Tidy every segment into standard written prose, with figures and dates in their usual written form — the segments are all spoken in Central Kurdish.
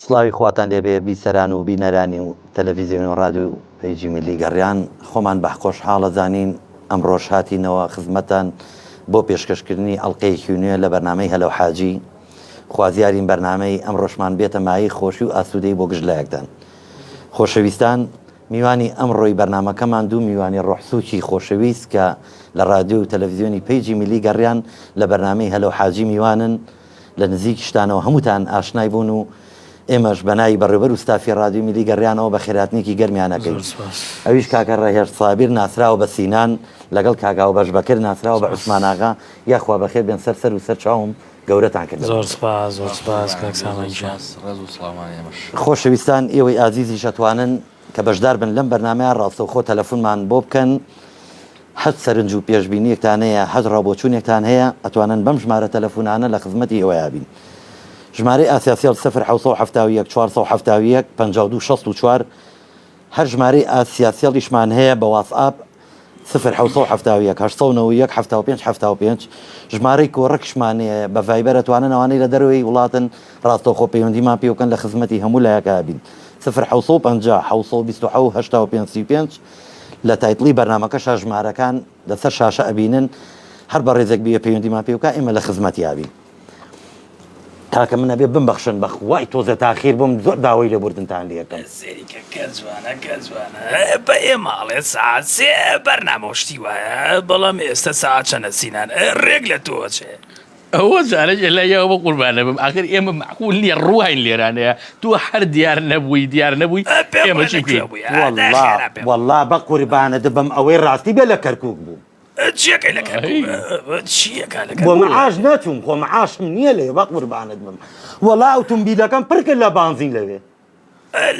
سڵاوی خواتان لێبێ بیسەران و بینەرانی و تەلەفیزیۆن و ڕادیۆ و پەیجی میللی گەڕیان خۆمان بە خۆشحاڵەزانین ئەمڕۆش هاتینەوە خزمەتتان بۆ پێشکەشکردنی ئەڵقەیەکی نوێ لە بەرنامەی هەلەو حاجی خوازیارین بەرنامەی ئەمڕۆشمان بێتە مایەی خۆشی و ئاسوودەی بۆ گشت لایەکتان خۆشەویستان میوانی ئەمڕۆی بەرنامەکەمان دوو میوانی ڕۆحسووکی خۆشەویست کە لە ڕادیۆ و تەلەفزیۆنی پەیجی میللی گەڕیان لە بەرنامەی هەلەو حاجی میوانن لە نزیکیشتانەوە هەمووتان ئاشنای بوون و ئێمەش بە ناوی بەڕێوبەر و ستافی ڕادیۆی میللی گەڕیانەوە بەخێرهاتنێکی گەرمیان ئەکەین. زۆر سوپاس. ئەویش کاکە ڕەهێشت سابیر ناسراوە بە سینان لەگەڵ کاک هاوبەش بەکر ناسراوە بە عوسمان ئاغا یاخوا بەخێر بێن سەر سەر و سەر چاوم گەورەتان کرد زۆر سوپاس زۆر سوپاس کاک سامان گیان. ڕێز و سڵاومان ئێمەش. خۆشەویستان ئێوەی ئازیزیش ئەتوانن کە بەشدار بن لەم بەرنامەیە ڕاستەوخۆ تەلەفونمان بۆ بکەن هەر سەرنج و پێشبینیەکتان هەیە هەر ڕاوبۆچوونێکتان هەیە ئەتوانن بەم ژمارە تەلەفونانە لە خزمەتی ئێوەیا بین ژمارەی ئاسیاسێڵ 0 771 471 52 64 هەر ژمارەی ئاسیاسێڵیشمان هەیە بە واتسئاپ 0 771 891 75 75 ژمارەی کۆڕەکشمان هەیە بە ڤایبەر ئەتوانن ئەوانەی لە دەرەوەی وڵاتن ڕاستەوخۆ پەیوەندیمان پێ بکەن لە خزمەتی هەموو لایەکا بین 0 750 727 85 35 لە title ی بەرنامەکەشا ژمارەکان لەسەر شاشە ئەبینن هەر بەڕێزێک بیە پەیوەندیمان پێ بکا ئێمە لە خزمەتیا بین. کاکە من ئەبێ بمبەخشن بەخوای تۆزێ تاخیر بووم زۆر داوای لێبوردنتان لێ ئەکەم. سەیری کە کە جوانە کە جوانە بە ئێمە ئەڵێ سەعات سێ بەرنامە و شتی وایە بەڵام ئێستا سەعات چەنە سینان ڕێک لە تۆ ئەچێ. ئەوە جارێک لای ئەوە قوربانە بم ئاخر ئێمە مەعقول نییە ڕواین لێرانەیە تۆ هەر دیار نەبووی دیار نەبووی پێم ئێمە بڵێ چی لە کوێ بکەین بووی ئا وەڵا خێرا پێم وەڵا بە قوربانت بم ئەوەی ڕاستی بێ لە کەرکووک بووم. چیەکەی لە کەرکوک ئەی. چیەکە لە بۆ کەرکوک معاش نەچووم خۆ معاشم نییە لەوێ بە قوربانت بم وەڵا ئوتومبیلەکەم پڕ کرد لە بانزین لەوێ.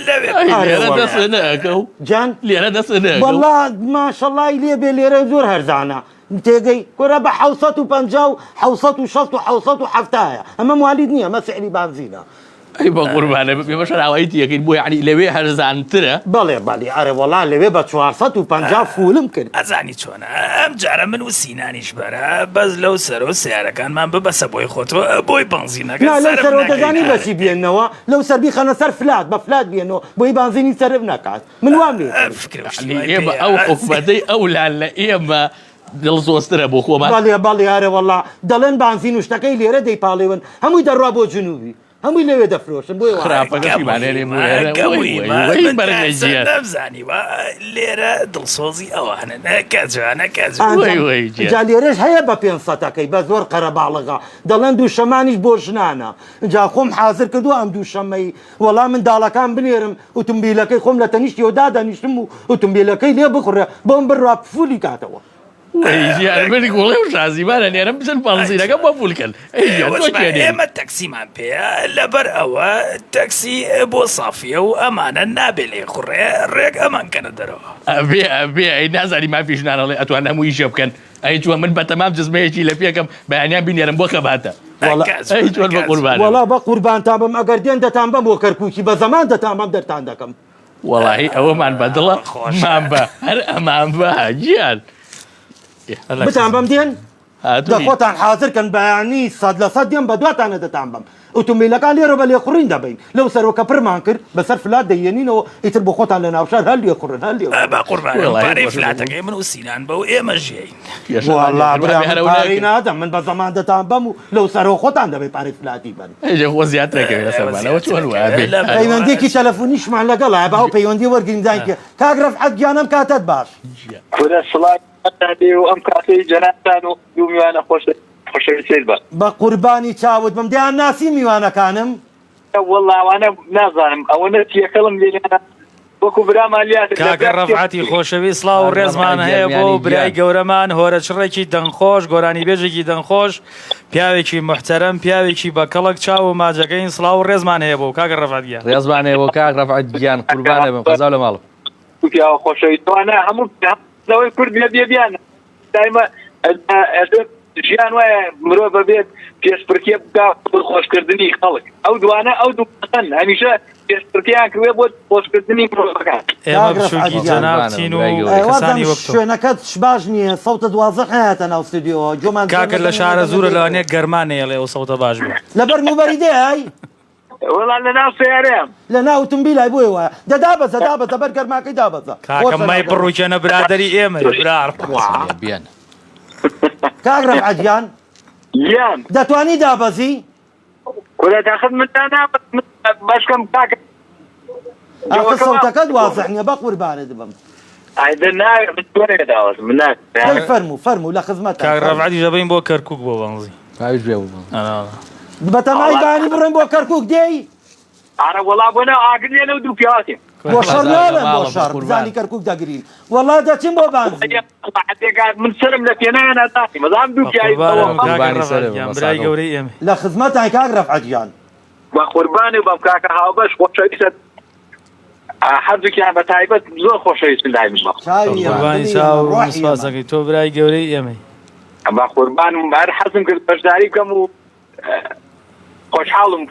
لەوێ ئەی ئارێ لێرە وەڵا. دەست نەکەو جان لێرە دەست نەکەو وەڵا ماشەڵای لێ بێ لێرە زۆر هەرزانە تێگەی کورە بە 750 و 760 و 770 ئەمە موالید نییە ئەمە سعری بانزینە. ئەی بە قوربانە بم ئێمە شەراوایی تیەکەین بۆ یعنی لەوێ هەرزانترە؟ بەڵێ بەڵێ ئەرێ وەڵا لەوێ بە 450 full م کرد. ئەزانی چۆنە ئەم جارە من و سینانیش بەرە بەس لەو سەرۆ سەیارەکانمان ببەسە بۆی خۆتۆ بۆی بەنزینەکە نا لەو سەرف سەرەوە نەکەین دەزانی ئەرێ. بەچی بێنەوە لەو سەر بیخەنە سەر فلات بە فلات بێنەوە بۆی بانزینی سەرف نەکات من وام لێ کرد. فکرە و شتی یعنی وای ئێمە پێیە. ئەو حکومەتەی ئەو لا لە ئێمە دڵسۆزترە بۆ خۆمان. بەڵێ بەڵێ ئەرێ وەڵا دەڵێن بانزین و شتەکەی لێرە دەیپاڵێون هەمووی دەڕوا بۆ جنوبی هەمووی لەوێ دەفرۆشن بۆیە وا خراپەکەشیمان هێنێ بۆ ئێرە وەی وەی وەی بەرگە گیان. نەمزانیوە لێرە دڵسۆزی ئەوانن کە جوانە کە جوانە. وەی وەی گیان. جا لێرەش هەیە بە پێنسەتەکەی بە زۆر قەرەباڵغە دەڵێن دووشەمانیش بۆ ژنانە جا خۆم حازر کردووە ئەم دووشەمەی وەڵا منداڵەکان بنێرم ئوتومبیلەکەی خۆم لە تەنیشتیەوە دادەنیشتم و ئوتومبیلەکەی لێ بخوڕێ بۆم بڕوا full ی کاتەوە. وەی گیان من گوڵێ و شازیمانە نێرم بچن بەنزینەکە بۆ full کەن ئەی گیان تۆ کێ نێری؟ ئێمە تەکسیمان پێیە لەبەر ئەوە تەکسی بۆ سافیە و ئەمانە نابێ لێ خوڕێ ڕێک ئەمان کەنە دەرەوە. ئەبێ ئەبێ ئەی نازانی مافی ژنان ئەڵێ ئەتوان هەموو ئیشێ بکەن ئەی چوە من بەتەمام جزمەیەکی لە پێکەم بەیانیان بینێرم بۆ خەباتە ئەی چۆن بە قوربانم. وەڵا بە قوربانتان بم ئەگەر دێن دەتان بەم بۆ کەرکوکی بە زەمان دەتان بەم دەرتان دەکەم. وەڵاهی ئەوەمان بە دڵە مان بە هەر ئەمان بە گیان. بتان بەم دێن؟ هاتووی. دە خۆتان حازر کەن بەیانی 100% دێم بە دواتانە دەتان بەم. ئوتومبیلەکان لێرە بە لێخوڕین دەبەین لەو سەرەوە کە پڕمان کرد بەسەر فلات دەیێنینەوە ئیتر بۆ خۆتان لە ناوشار هەر لێخوڕن هەر لێخوڕن. بە قوربانم وەڵاهی پارەی خۆشە فلاتەکەی من و سینان بە و ئێمە ژیین. کێشەمان وەڵا نیە برا هەر من ئەو پارەی ناکەین. نادەم من بە زەمان دەتان بەم و لەو سەرەوە خۆتان دەبەی پارەی فلاتی بەن. ئەی خۆ زیاتر ئەکەوێ لەسەرمان ئەوە چۆن وابێ؟ پەیوەندیەکی تەلەفونیشمان لەگەڵە با ئەو پەیوەندیە وەرگرین بزانین کێ کاک رەفعەت گیان ئەم کاتەت باش. کورە سڵاوی خۆتان لێ و ئەم کاتەی جەنابتان و دوو میوانە خۆشە خۆشەویستەیل بە. بە قوربانی چاوت بم دەیان ناسی میوانەکانم؟ وەڵا ئەوانە نازانم ئەوەنە تێکەڵم لێیانە وەکو برامان لێیان لە کاکە برا ڕەفعەتی تێکەڵ. خۆشەویست سڵاو و کاک ڕێزمان ڕەفعەت هەیە بۆ گەرمیانی برای گیان. گەورەمان هۆرەچڕێکی دەنگخۆش گۆرانیبێژێکی دەنگخۆش پیاوێکی موحتەرەم پیاوێکی بە کەڵک چاو و ماجەکەین سڵاو و ڕێزمان هەیە بۆ کاکە ڕەفعەت گیان. ڕێزمان هەیە بۆ کاک ڕەفعەت گیان قوربانە بم قەزاو لە ماڵم. پیاوە خۆشەویستەوانە هەموو لەوەی کورد لە بێ بیان دایمە ژیان وایە مرۆڤ بەبێت پێشبڕکێ بکا بۆ خۆشکردنی خەڵک ئەو دوانە ئەو دووەن هەمیشە پێشبڕکێیان کردووە بۆ خۆشکردنی مرۆڤەکان. ئێمە کاک رەفعەت بچووکی گیان جەنابتین و وازم کەسانی وەک تۆ. شوێنەکەت باش نییە سەوتت وازح نایەتە ناو ستودیۆوە گوێمان زۆر کاکە لە نەکەن شارەزوورە دەنگە لەوانەیە گەرما نەیەڵێ ئەو سەوتە باش بێ. لەبەر موبەریدەی؟ وەڵا لە ناو سەیارەیام. لە ناو ئوتومبیلای بۆیە وایە. دە دابەزە دابەزە بەر گەرماکەی دابەزە. کاکە خۆشە مای ناو گەرما. بڕوکێنە برادەری ئێمەیە برا. بیان. کاک ڕەفعەت گیان. گیان. دەتوانی دابەزی؟ کورە داخت من دانابەزم من بەشکەم کاکە. ئاخر سەوتەکەت وازح نیە بەقوربانت بم. ئای دە ناوێ من دوێنێ داوەزم من ناوێ. دەی فەرموو فەرموو لە خزمەتان کاک فەرموو. ڕەفعەتیش ئەبەین بۆ کەرکوک بۆ بەنزین. ئەویش بێ بۆ بەنزین. ئەرە وەڵا. بەتەمای بانی بڕۆین بۆ کەرکوک دێی؟ ئەرە وەڵا بۆ ناو ئاگر لێ لەو دوو پیاوە تێم. بۆ شەڕ ناڵێم بۆ ماڵە بە شەڕ قوربان. بزانی کەرکوک دەگرین وەڵا دەچین بۆ بانزین. من سەرم لە پێنایان ئەداتی مەزام دوو پیاوی بەقوربانم بەوەفا. کاکە قوربانی ڕەفعەت سەرم گیان بە برای ساغەو. گەورەی ئێمەی. لە خزمەتان کاک ڕەفعەت گیان. بەقوربانی بم کاکە هاوبەش خۆشەویستە هەردووکیان بە تایبەت زۆر خۆشەویستن لای من بەخوا. چاوی ئێمە قوربانی دڵی ئێمە چاو ڕۆحی سپاس ئێمە. دەکەین تۆ برای گەورەی ئێمەی. بەقوربانم هەر حەزم کرد بەشداری بکەم و خۆشحاڵم.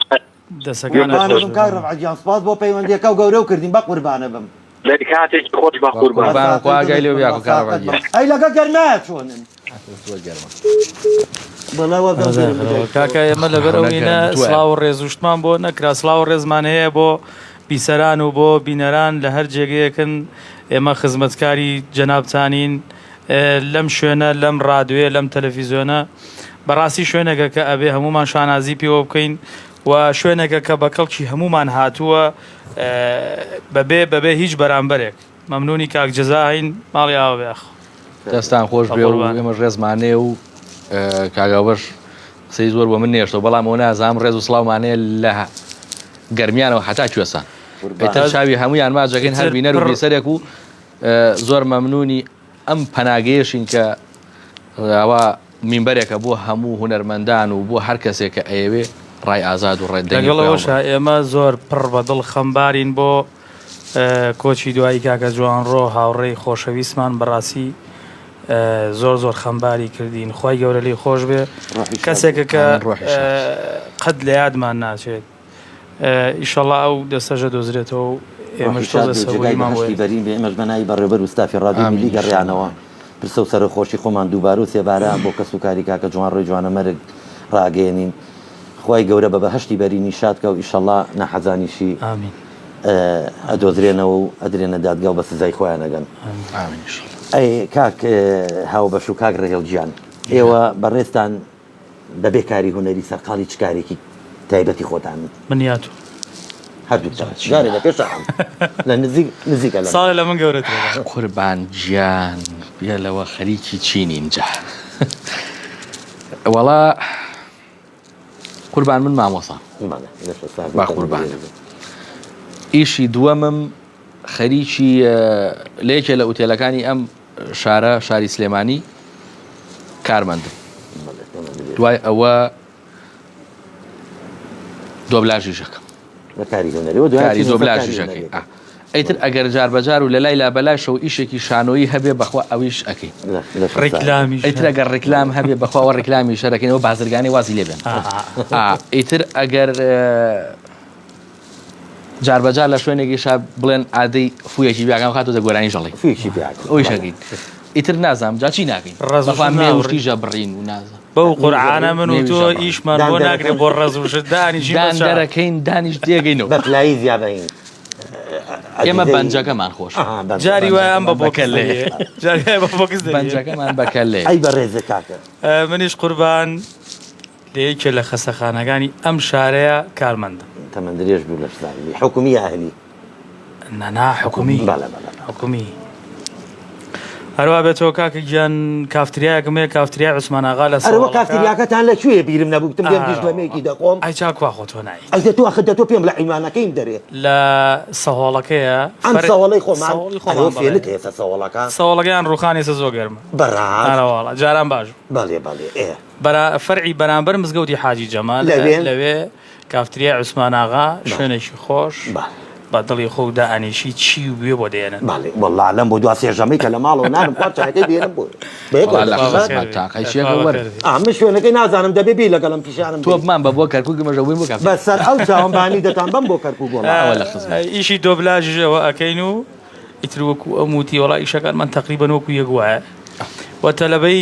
دەسەکانت قوربانت خۆش بم بێ. کاک ڕەفعەت گیان سپاس بۆ پەیوەندیەکەو گەورەو کردین بەقوربانە بم. لە کاتێکی خۆش بەقوربان. قوربان بەساقەی خوا ئاگای دڵت لێ بم بێ کاک ڕەفعەت بەساقەت بم گیان. ئەی لەگە گەرمایە چۆنن؟ زۆر گەرمە. بەڵا وەزم گەرم بەداخەوە کاکە ئێمە لەبەر ئەو نەگەرم نینە توایە. سڵاو و ڕێز و شتمان بۆ نەکرا سڵاو و ڕێزمان هەیە بۆ بیسەران و بۆ بینەران لە هەر جێگەیەکن ئێمە خزمەتکاری جەنابتانین لەم شوێنە لەم ڕادوێ لەم تەلەفیزیۆنە بەڕاستی شوێنێکە کە ئەبێ هەمومان شانازی پێوە بکەین و شوێنێکە کە بە کەڵکی هەمومان هاتووە بەبێ بەبێ هیچ بەرامبەرێک مەمنونی کاک جەزا هەین ماڵی ئاوا بێ ئاخ. دەستان خۆش بێ و ئێمەش ڕێزمانەیە و کاک هاوبەش قسەی زۆر بۆ من نێشتەوە بەڵام ئەوە نازانم ڕێز و سڵاومانەیە لە گەرمیانەوە هەتا کوێسان ئیتر چاوی هەمویان ماجەکەین هەر بینەر و بیسەرێک و زۆر مەمنونی ئەم پەناگەیەشین کە ئەوە مینبەرێکە بۆ هەموو هونەرمەندان و بۆ هەر کەسێک کە ئەیەوێ ڕای ئازاد و ڕێ دەنگی لەگەڵ خۆیان ئەوەشا بڵێ. ئێمە زۆر پڕ بە دڵ خەمبارین بۆ کۆچی دوایی کاکە جوانڕۆ هاوڕێی خۆشەویستمان بەڕاستی زۆر زۆر خەمباری کردین خوای گەورە لێی خۆش بێ ڕۆحی شاد کەسێکە بێ. کە ئامین ڕۆحی شاد. قەت لە یادمان ناچێت ئیشەڵا ئەو دەستەشە دۆزرێتەوە و ڕۆحی ئێمەش شاد تۆزێ بێ و جێگای سەبوریمان بۆ بەهەشتی یەت. بەرین بێ ئێمەش بە ناوی بەڕێوبەر و ستافی ڕادیۆی ئامین میللی ان شاء الله. گەڕیانەوە پرسە و سەرەخۆشی خۆمان دووبارە و سێبارە بۆ کەس و کاری کاکە جوانڕۆی جوانەمەرگ ڕاگەیەنین خوای گەورە بە بەهەشتی بەرینی شاد کا و ئیشەڵا ناحەزانیشی ئامین. ئەدۆزرێنەوە و ئەدرێنە دادگا و بە سزای خۆیان ئەگەن. ئامین ان شاء الله. ئەی کاک هاوبەش و کاک ڕێهێڵ گیان ئێوە بەڕێزتان بەبێ کاری هونەری سەرقاڵی چ کارێکی تایبەتی خۆتانن؟ من یا تۆ؟ هەردووکتان. جارێ لە پێشا ئەم لە نزیک نزیکە لە من. ساڵێ لە من گەورەترە. قوربان گیان بێ لەوە خەریکی چینین جا وەڵا قوربان من مامۆسام بەڵێ لەشە ساغ با قوربان ئیشی دووەمم خەریکی لە یەکێ لە ئوتێلەکانی ئەم شارە شاری سلێمانی کارمەندم دوای ئەوە دۆبلاژیشەکەم کاری دۆبلاژیشەکەی ئەیتر ئەگەر جار بەجار و لە لای لا بەلاشەوە ئیشێکی شانۆیی هەبێ بەخوا ئەویش ئەکەین ڕیکلامیش ئیتر ئەگەر ڕیکلام هەبێ بەخوا ئەوە ڕیکلامی شەرەکەینەوە بازرگانی وازی لێ بێن ئیتر ئەگەر جار بەجار لە شوێنێکیشا بڵێن ئادەی فویەکی بیاگام خاتۆ دە گۆرانی ژەڵی فویەکی بیاگەم ئەویش ئەکەین ئیتر نازانم جا چی ناکەین ڕەز و بەخوا شت مێ و ناوڕی. شتیشە بڕین و نازانم بەو قورعانە من و مێویش تۆ ئەبڕین. ئیشمان دان بۆ ناکرێ دەرەکەن. بۆ ڕەز و شت دانیشین دان بە چا. دەرەکەین دانیش تێگەینەوە بە پلایی زیا بەین ئێمە بەنجەکەمان خۆش ئەها، بەنجە. جاری وایە ئەم بە بە بۆکس کەلێ. دەریێ. جاری وایە بە بۆکس دەریێ. بەنجەکەمان بە کەلێ ئەی بەڕێزە کاکە منیش قوربان لە یەکێ لە خەستەخانەکانی ئەم شارەیە کارمەندم. تەمەن درێژ بی و لەش ساغ بی. حکومی یا ئەهلی؟ نا نا حکومی. بەڵێ بەڵێ. حکومی. هەروا بێتەوە کاکە گیان کافتریایەکم هەیە کافتریای عوسمان ئاغا لە ئەرە وە سەوەڵەکە. کافتریاکەتان لە کوێیە بیرم نەبوو گوتم دێم دیژلەمێکی دەخۆم. ئەی جا کوا خۆ تۆ نایەیت. ئەی دە تۆ ئەخر دە تۆ پێم بڵێ عینوانەکەیم دەرێ. لە سەهۆڵەکەیە. ئەم سەهۆڵەی خۆمان؟ سەهۆڵی ئەرە وە خۆمان بەڵێ. فێنک هەیە سەر سەهۆڵەکە؟ سەهۆڵەکەیان ڕووخانی ئێستا زۆر گەرمە. بەڕاست؟ ئەرەوەڵا جاران باش بوو. بەڵێ بەڵێ ئێ. بەرا فەرعی بەرامبەر مزگەوتی حاجی جەمال لەوێ؟ لەوێ کافتریای عوسمان ئاغا شوێنێکی خۆش بە دڵی خۆو دائەنیشی چی و بوێ بۆ دێنن. بەڵێ وەڵا لەم بۆ دوا سێژەمەی کە لە ماڵەوە نانم خوارد چایەکەی دێنم بۆ بەیەکەوە وەڵا لە دەخۆین. خزمەت تاقەی شێخە وەرە. ئا من شوێنەکەی نازانم دەبێ بێی لەگەڵم پیشانم تۆ دەی. بمان بە بۆ کەرکوک ئێمەش ئەبووین بۆ کافتریا. بەسەر ئەو چاوم بانی دەتان بەم بۆ کەرکوک وەڵا. ئەوە لە خزمەت. ئیشی دۆبلاژیش ئەوە ئەکەین و ئیتر وەکو ئەم وتی وەڵا ئیشەکانمان تەقریبەن وەکو یەک وایە و تەلەبەی.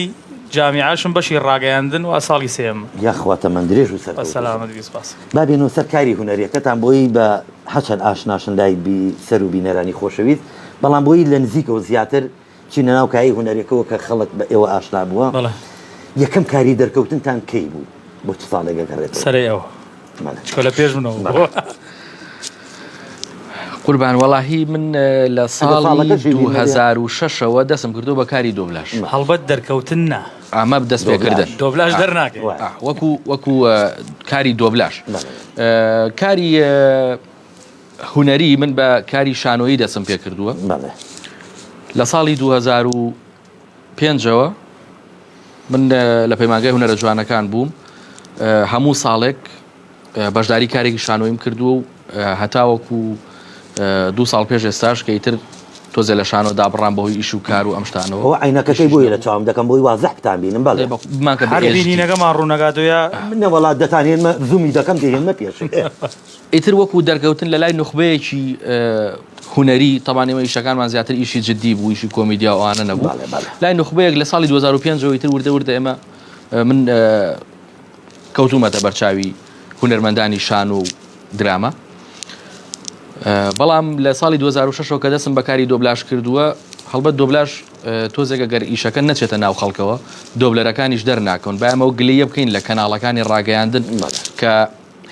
جامیعەشم بەشی ڕاگەیاندن وا ساڵی سێیەمە. یاخوا تەمەن درێژ و سەرکەوتوو بن. سەلامەت بی سپاس. با بێینەوە سەر کاری هونەریەکەتان بۆی بە هەرچەند ئاشناشن لای بیسەر و بینەرانی خۆشەویست بەڵام بۆی لە نزیکەوە زیاتر چینە ناو کایەی هونەریەکەوە کە خەڵک بە ئێوە ئاشنا بووە بەڵێ. یەکەم کاری دەرکەوتنتان کەی بوو بۆ چ ساڵێک ئەگەڕێتەوە؟ سەرەی ئەوە. بەڵێ. چونکە لە پێش منەوە بوو. قوربان وەڵاهی من لە ئەگەر ساڵی ساڵەکەشی بیر نەبێ. 2006 ەوە دەستم کردووە بە کاری دۆبلاژ. هەڵبەت دەرکەوتن نا. ئەمە دەست دۆبلاژ. پێکردن. دۆبلاژ ئا. دەرناکەوێ. وایە. ئا وەکو وەکو کاری دۆبلاژ. بەڵێ. کاری هونەری من بە کاری شانۆیی دەستم پێ کردووە. بەڵێ. لە ساڵی 2005 ەوە من لە پەیمانگای هونەرە جوانەکان بووم هەموو ساڵێک بەشداری کارێکی شانۆیم کردووە و هەتاوەکو دوو ساڵ پێش ئێستاش کە ئیتر تۆزێ لە شانۆ دابڕام بەهۆی ئیش و کار و ئەم شتانەوە. ئەوە عەینەکەکەی بۆیە لە چاوم دەکەم بۆی وازح بتان بینم بەڵێ. بمانکە بە هەر HD. بینینەکەمان ڕوونەکاتەوە یا. نەوەڵا دەتانهێنمە زوومی دەکەم دەیهێنمە پێشێ. ئیتر وەکو دەرکەوتن لە لای نوخبەیەکی هونەری، تەبان ئێمە ئیشەکانمان زیاتر ئیشی جدی بوو، ئیشی کۆمیدیا و ئەوانە نەبوو. بەڵێ بەڵێ. لای نوخبەیەک لە ساڵی 2005 ەوە ئیتر وردە وردە ئێمە من کەوتوومەتە بەرچاوی هونەرمەندانی شانۆ و دراما. بەڵام لە ساڵی 2006 ەوە کە دەستم بە کاری دۆبلاژ کردووە، هەڵبەت دۆبلاژ تۆزێک ئەگەر ئیشەکە نەچێتە ناو خەڵکەوە دۆبلەرەکانیش دەرناکەون. با ئێمە ئەو گلەییە بکەین لە کەناڵەکانی ڕاگەیاندن کە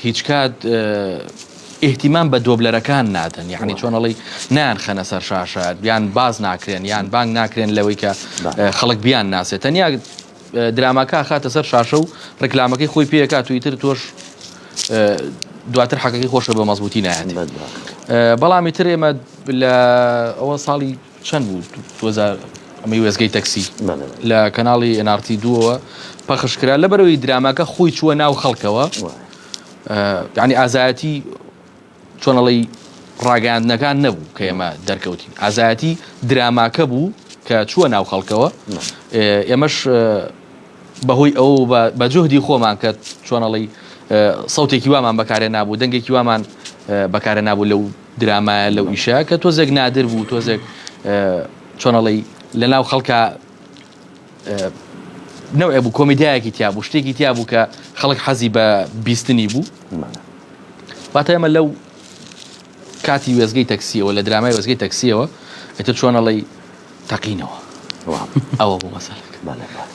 هیچکات ئیهتیمام بە دۆبلەرەکان نادەن یعنی چۆن ئەڵێی نایان خەنە سەر شاشە یان باز ناکرێن یان بانگ ناکرێن لەوەی کە خەڵک بیان ناسێت تەنیا دراماکە خاتە سەر شاشە و ڕیکلامەکەی خۆی پێکات و ئیتر تۆش دواتر حەقەکەی خۆشە بە مەزبوتی نایەت بەڵام ئیتر ئێمە لە ئەوە ساڵی چەند بوو 2000 ئەمەی وێزگەی تەکسی لە کەناڵی NRT دووەوە پەخش کرا لەبەرەوەی دراماکە خۆی چووە ناو خەڵکەوە یعنی ئازایەتی چۆنەڵی ڕاگەیاندنەکان نەبوو کە ئێمە دەرکەوتین ئازایەتی دراماکە بوو کە چووە ناو خەڵکەوە ئێمەش بەهۆی ئەو بە جوهدی خۆمان کە چۆنەڵی سەوتێکی وامان بەکارێ نابوو دەنگێکی وامان بەکارە نابوو لەو درامایە لەو ئیشە کە تۆزێک نادر بوو تۆزێک چۆن ئەڵێی لە ناو خەڵکا نەوعێ بوو کۆمیدیایەکی تیا بوو شتێکی تیا بوو کە خەڵک حەزی بە بیستنی بوو واتە ئێمە لەو کاتی وێزگەی تەکسیەوە لە درامای وێزگەی تەکسیەوە ئیتر چۆن ئەڵێی تەقینەوە ئەوە بوو مەسەلەکە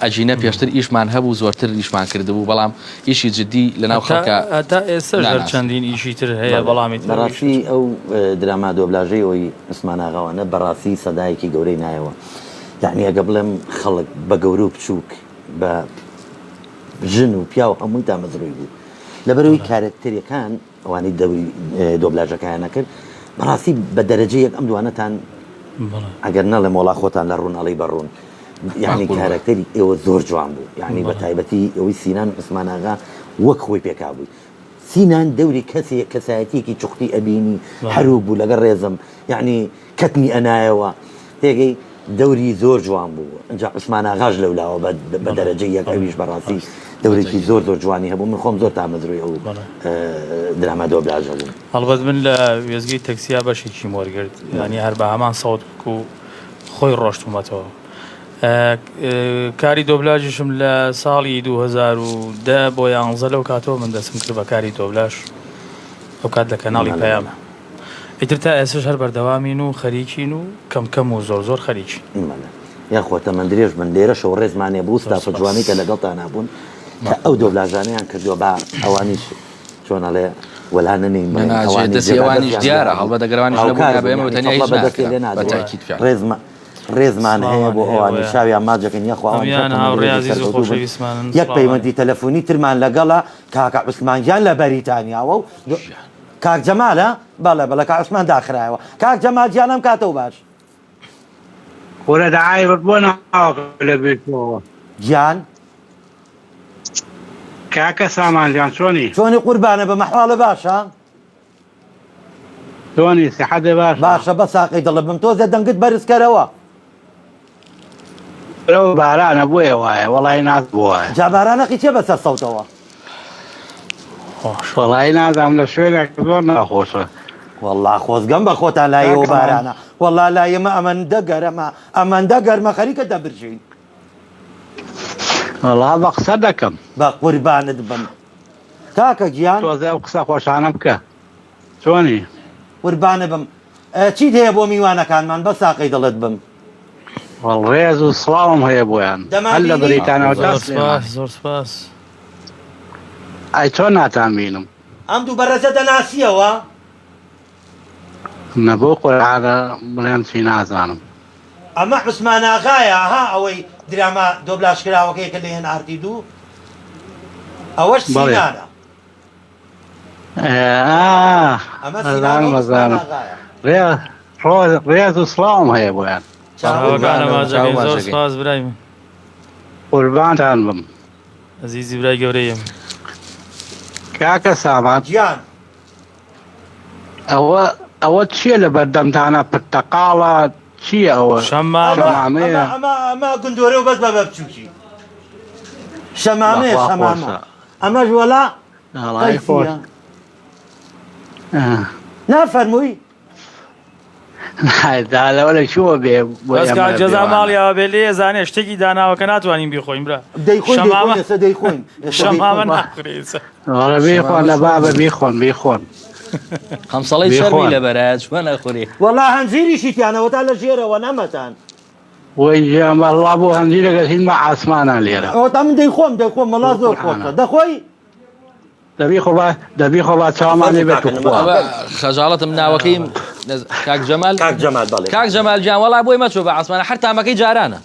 ئەگینا پێشتر ئیشمان هەبوو زۆرتر ئیشمان کردبوو بەڵام ئیشی جدی لەناو خەڵکا هەتا ئێستاش هەر ناناسن. چەندین ئیشی تر هەیە بەڵام ئیتر ئەو ئیشە بەڕاستی ئەو دراما دۆبلاژەی ئەوی عوسمان ئاغاوانە بەڕاستی سەدایەکی گەورەی نایەوە یەعنی ئەگە بڵێم خەڵک بە گەورە و بچووک بە ژن و پیاو هەمووی تامەزرۆی بوو لەبەرئەوەی کارەکتەرەکان ئەوانەی دەوری دۆبلاژەکەیان ئەکرد بەڕاستی بە دەرەجە یەک ئەم دوانەتان ئەگەر نەڵێم وەڵا خۆتان لە ڕوون ئەڵێی بە ڕوون یعنی کارەکتەری ئێوە زۆر جوان بوو یعنی بە تایبەتی ئەوەی سینان عوسمان ئاغا وەک خۆی پێکابووی سینان دەوری کەسێک کەسایەتیەکی چوختی ئەبینی هەروک بوو لەگەڵ ڕێزم یعنی کەتنی ئەنایەوە تێگەی دەوری زۆر جوان بوو ئینجا عوسمان ئاغاش لەولاوە بە دەرەجەی یەک ئەویش بەڕاستی دەورێکی زۆر زۆر جوانی هەبوو من خۆم زۆر تامەزرۆی ئەو دراما دۆبلاژە بووم. هەڵبەت من لە وێستگەی تەکسیا بەشێکیم وەرگرت یانی هەر بە هەمان سەوت و خۆی ڕۆشتومەتەوە کاری دۆبلاژیشم لە ساڵی 2010 بۆ یانزە لەو کاتەوە من دەستم کرد بە کاری دۆبلاژ ئەو کات لە کەناڵی پەیام ئیتر تا ئێستەش هەر بەردەوامین و خەریکین و کەم کەم و زۆر زۆر خەریکین. بەڵێ یاخوا تەمەن درێژ بن لێرەشەوە ڕێزمان هەیە بۆ ستافە جوانەی کە لەگەڵتانا بوون کە ئەو دۆبلاژانەیان کردووە با ئەوانیش چۆن ئەڵێ وەلا نەنێین بڵێین نا، جێ ئەوانیش دەستی جێگا ئەوانیش دەستیان دیارە دیار بوو هەڵبەت ئەگەر ئەوانیش هاوکار نەبوونایە بە بوون ئێمە یانی تەنیا تەپڵە هیچ بە دەستێ ناکرا لێ بە نادرێ تاکید فعلا ڕێزمە ڕێزمان هەیە سڵاومان بۆ هەیە ئەوانیش بۆیان. چاویان ماچ دەکەین یاخوا ئەوانیش هەر هەموویان تەمەن هاوڕێی درێژ و ئازیز و سەرکەوتوو بن خۆشەویستمانن یەک سڵاومان پەیوەندی هەیە. تەلەفۆنی ترمان لەگەڵە کاکە عوسمان گیان لە بەریتانیاوە و کاک جەمالە؟ بەڵێ بەڵێ کاک عوسمان داخرایەوە. کاک جەمال گیان ئەم کاتەو باش. کورە دەعایبت بۆ ناوەکە لە بیرچۆوە. گیان. کاکە سامان جان چۆنی؟ چۆنی قوربانە بم ئەحواڵت باشە؟ چۆنی سیحەتت باشە؟ باشە بە ساقەی دڵت بم تۆزێ دەنگت بەرز کەرەوە. برەو بارانە بۆیە وایە وەڵای ناز بۆ وایە. جا بارانەقی چیە بەسەر سەوتەوە. وەڵای نازانم لە شوێنێک زۆر ناخۆشە. وەڵا خۆزگەم بە خۆتان لای ئێوە کاکە مام. بارانە وەڵا لای ئێمە ئەمەندە گەرمە ئەمەندە گەرمە خەریکە دەبرژێین. وەڵا بە قسە دەکەم. بە قوربانت بم کاکە گیان. تۆزێ ئەو قسە خۆشانە بکە. چۆنی؟ قوربانت بم. چیت هەیە بۆ میوانەکانمان بە ساقەی دڵت بم. وەڵ ڕێز و سڵاوم هەیە بۆیان هەر لە دەمانبینی؟ بەریتانیاوە تا زۆر سپاس سلێمانی. زۆر سپاس. ئەی چۆن ناتانبینم؟ ئەم دوو بەڕێزە دەناسیەوە؟ نە بۆ قورعانە بڵێم چی نازانم. ئەمە عوسمان ئاغایە ها ئەوەی دراما دۆبلاژ کراوەکەی کە لە ئێن ئاڕ تی دوو ئەوەش بەڵێ. سینانە. ئا ئەمە سینانە ئەزانم و عوسمان ئەزانم ئاغایە. ڕێ ڕۆ- ڕێز و سڵاوم هەیە بۆیان. چاوت چاوەکانە قوربانم ماچەکەی چاو زۆر ماچەکەی. سپاس برای من. قوربانتان بم. ئەزیزی برای گەورەیم. کاکە سامان. گیان. ئەوە ئەوە چییە لە بەردەمتانە پرتەقاڵە چییە ئەوە شەمامە. ئەمە شەمامەیە ئەمە ئەمە گندۆرە و بەس بە بە بچووکی. شەمامەیە بەخوا شەمامە. خۆشە. ئەمەش وەلا وەڵای خۆش. قەیسیە. نا فەرمووی. دا لەوە لە کوێوە بێ بۆ بەس ئێمە کاک جەزا بێوانە. ماڵی ئاوا بێ لێ زانێ شتێکی داناوە کە ناتوانین بیخۆین برا. دەیخۆین شەمامە دەیخۆین ئێستا دەیخۆین ئێستا شەمامە دەیخۆین. ناخورێ ئێستا. وەڵا بیخۆن شەمامە لە چۆن بابە بیخۆن بیخۆن قەمسەڵەی چەرمی بیخۆن. لەبەرە چۆن ئەخورێ؟ وەڵا هەنجیریشی تیانەوە تا لە ژێرەوە نەمەتان. وەی گیان بەڵا بۆ هەنجیرەکە هین بە عاسمانان لێرە. ئەوەتا من دەیخۆم دەیخۆم وەڵا بۆ زۆر قورعانە. خۆشە دەخۆی؟ دەبی خۆ با دەبی خۆ با چاومان لێ فەرموو بێت کاکە توخوا. ئەوە خەجاڵەتم ناوەکەی کاک جەمال کاک جەمال بەڵێ. کاک جەمال گیان وەڵا بۆی مەچۆ بە عاسمانە هەر تامەکەی جارانە.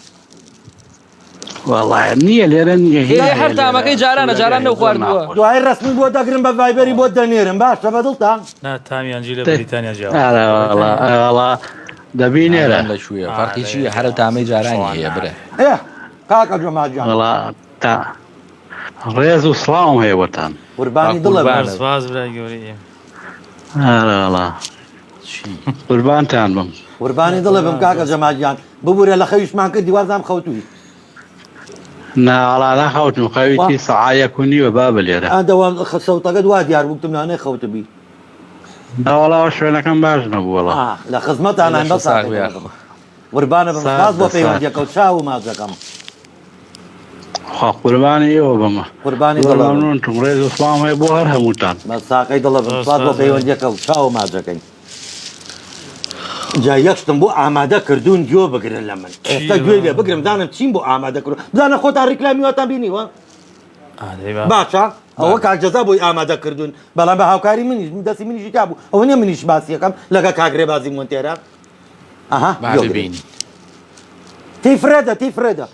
وەڵا نییە لێرە نییە هیچ لێرە هەر هەیە لێرە تامەکەی جارانە سوورەکە جاران هەیە زۆر نەوخواردووە. ناخۆشە. دوای ڕەسمی بۆ دەگرم بە ڤایبەری بۆت دەنێرم باشە بە دڵتە؟ نا تامی ئەنجیر لە بەریتانیا جیاوازە. ئەرێ لە وەڵا بەریتانیا ئەرێ وەڵا دەبی نێرە. نازانم لە کوێیە فەرقی ئارێ چییە هەر تامەی جارانی چۆن هەیە برا. نابێ. ئێ کاکە جەمال گیان. وەڵا تا ڕێز و سڵاوم هەیە بۆتان. قوربانی با دڵە بم. زۆر قوربانت. سپاس برای گەورەی ئێمە. ئەرێ وەڵا چی؟ قوربانتان بم. قوربانی دڵە بم قوربان کاکە زۆر جەمال گیان ببورە لە خەویشمان کردی وازام خەوتووی. نا وەڵا نەخەوتم وا خەویتی سەعا یەک و نیوە بابە لێرە. ئەدەوە سەوتەکەت وا دیار بوو گوتم لانەیە خەوتبی. نا وەڵا ئەو شوێنەکەم باش نەبوو وەڵا. ئا لە خزمەتاناین لەشت بەس ساغ ساقی بێ دڵە یاخوا. بم. قوربانە بم ساغ سپاس بۆ بە ساغ. پەیوەندیەکە و چاو و ماچەکەم. خوا قوربانی ئێوە بم. قوربانی زۆر دڵە بم. مەمنونتم ڕێز و سڵاوم هەیە بۆ هەر هەمووتان. بە ساقەی دڵە بم زۆر سپاس بۆ سپاس برای. پەیوەندیەکە و چاو و ماچەکەی. جا یەک شتم بۆ ئامادە کردوون گوێ بگرن لە من چی ئێستا گوێی لێ بە؟ بگرم بزانم چیم بۆ ئامادە کردوون بزانە خۆتان ڕیکلامی واتان بینیوە ئادەی با. باشە ئەوە کاک جەزا بۆی ئامادە کردوون بەڵام بە هاوکاری منیش دەستی منیشی تا بوو ئەوە نییە منیش باسیەکەم لەگە کاک ڕێبازی مۆنتێرە ئەها با گوێ بگرن ببینین. تی فرێدە تی فرێدە.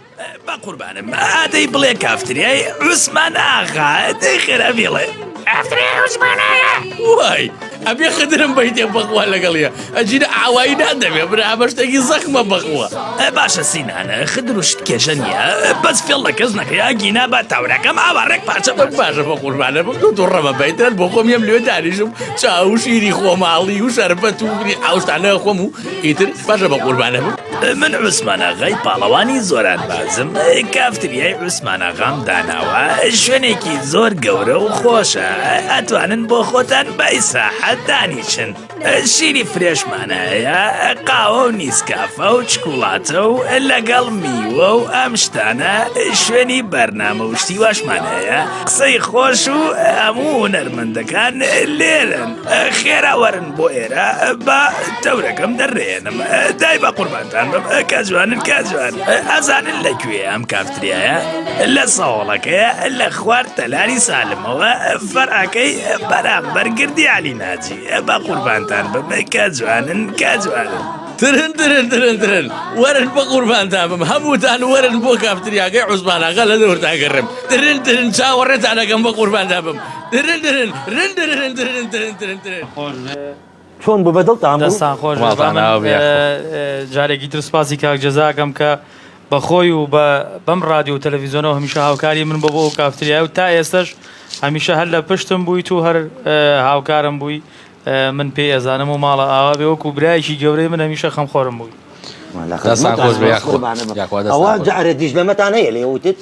بەقوربانم ئادەی بڵێ کافتریای عوسمان ئاغا دەی خێرا بیڵێ. کافتریای عوسمان ئاغا. وای ئەبێ خدرم بەیتێ بەخوا لەگەڵیە ئەجینا ئاوایی نادەمێ برا ئەمە شتێکی زەخمە بەخوا. باشە سینان خدر و شت کێشە نییە بەس فێڵ لە کەس نەکەی ئەگینا با تاورەکەم ئاوا ڕێک پارچە پارچە. باشە بەقوربانە بم تۆ توڕە مەبە ئیتر بۆ خۆم یەم لێ دانیشم چا و شیری خۆماڵی و شەربەت و ئەو شتانە خۆم و ئیتر باشە بەقوربانە بم. من عوسمان ئاغای پاڵەوانی زۆرانبازم، کافتریای عوسمان ئاغام داناوە، شوێنێکی زۆر گەورە و خۆشە، ئەتوانن بۆ خۆتان بە ئیسراحەت دانیشن، شیری فرێشمان هەیە، قاوە و نیسکافە و چکوڵاتە و لەگەڵ میوە و ئەم شتانە، شوێنی بەرنامە و شتی واشمان هەیە، قسەی خۆش و هەموو هونەرمەندەکان لێرەن. خێرا وەرن بۆ ئێرە با تەورەکەم دەرێنم دای بە قوربانتان بم کە جوانن کە جوان ئەزانن لە کوێ ئەم کافتریایە لە سەوڵەکەیە لە خوار تەلاری سالمەوە فەرعەکەی بەرامبەر گردی علی ناجی بە قوربانتان بم کە جوانن کە جوانن. ترن ترن ترن ترن وەرن بە قوربانتان بم هەمووتان وەرن بۆ کافتریاکەی عوسمان ئاغا لە دەورتان گەڕێم ترن ترن چاوەڕێتان ئەکەم بە قوربانتان بم چۆن بوو بەدڵتان بوو؟ دەستان خۆش بێت. با من جارێکی تر سوپاسی کاک جەزا ئەکەم کە بە خۆی و بە بەم ڕادیۆ و تەلەڤیزیۆنەوە هەمیشە هاوکاری من بۆ بۆ ئەو کافتریایە و تا ئێستەش هەمیشە هەر لە پشتم بوویت و هەر هاوکارم بووی من پێی ئەزانم و ماڵە ئاوا بێ وەکو برایەکی گەورەی من هەمیشە خەمخۆرم بووی. ئەوە جارێ دیژلەمەتان هەیە لێ وتت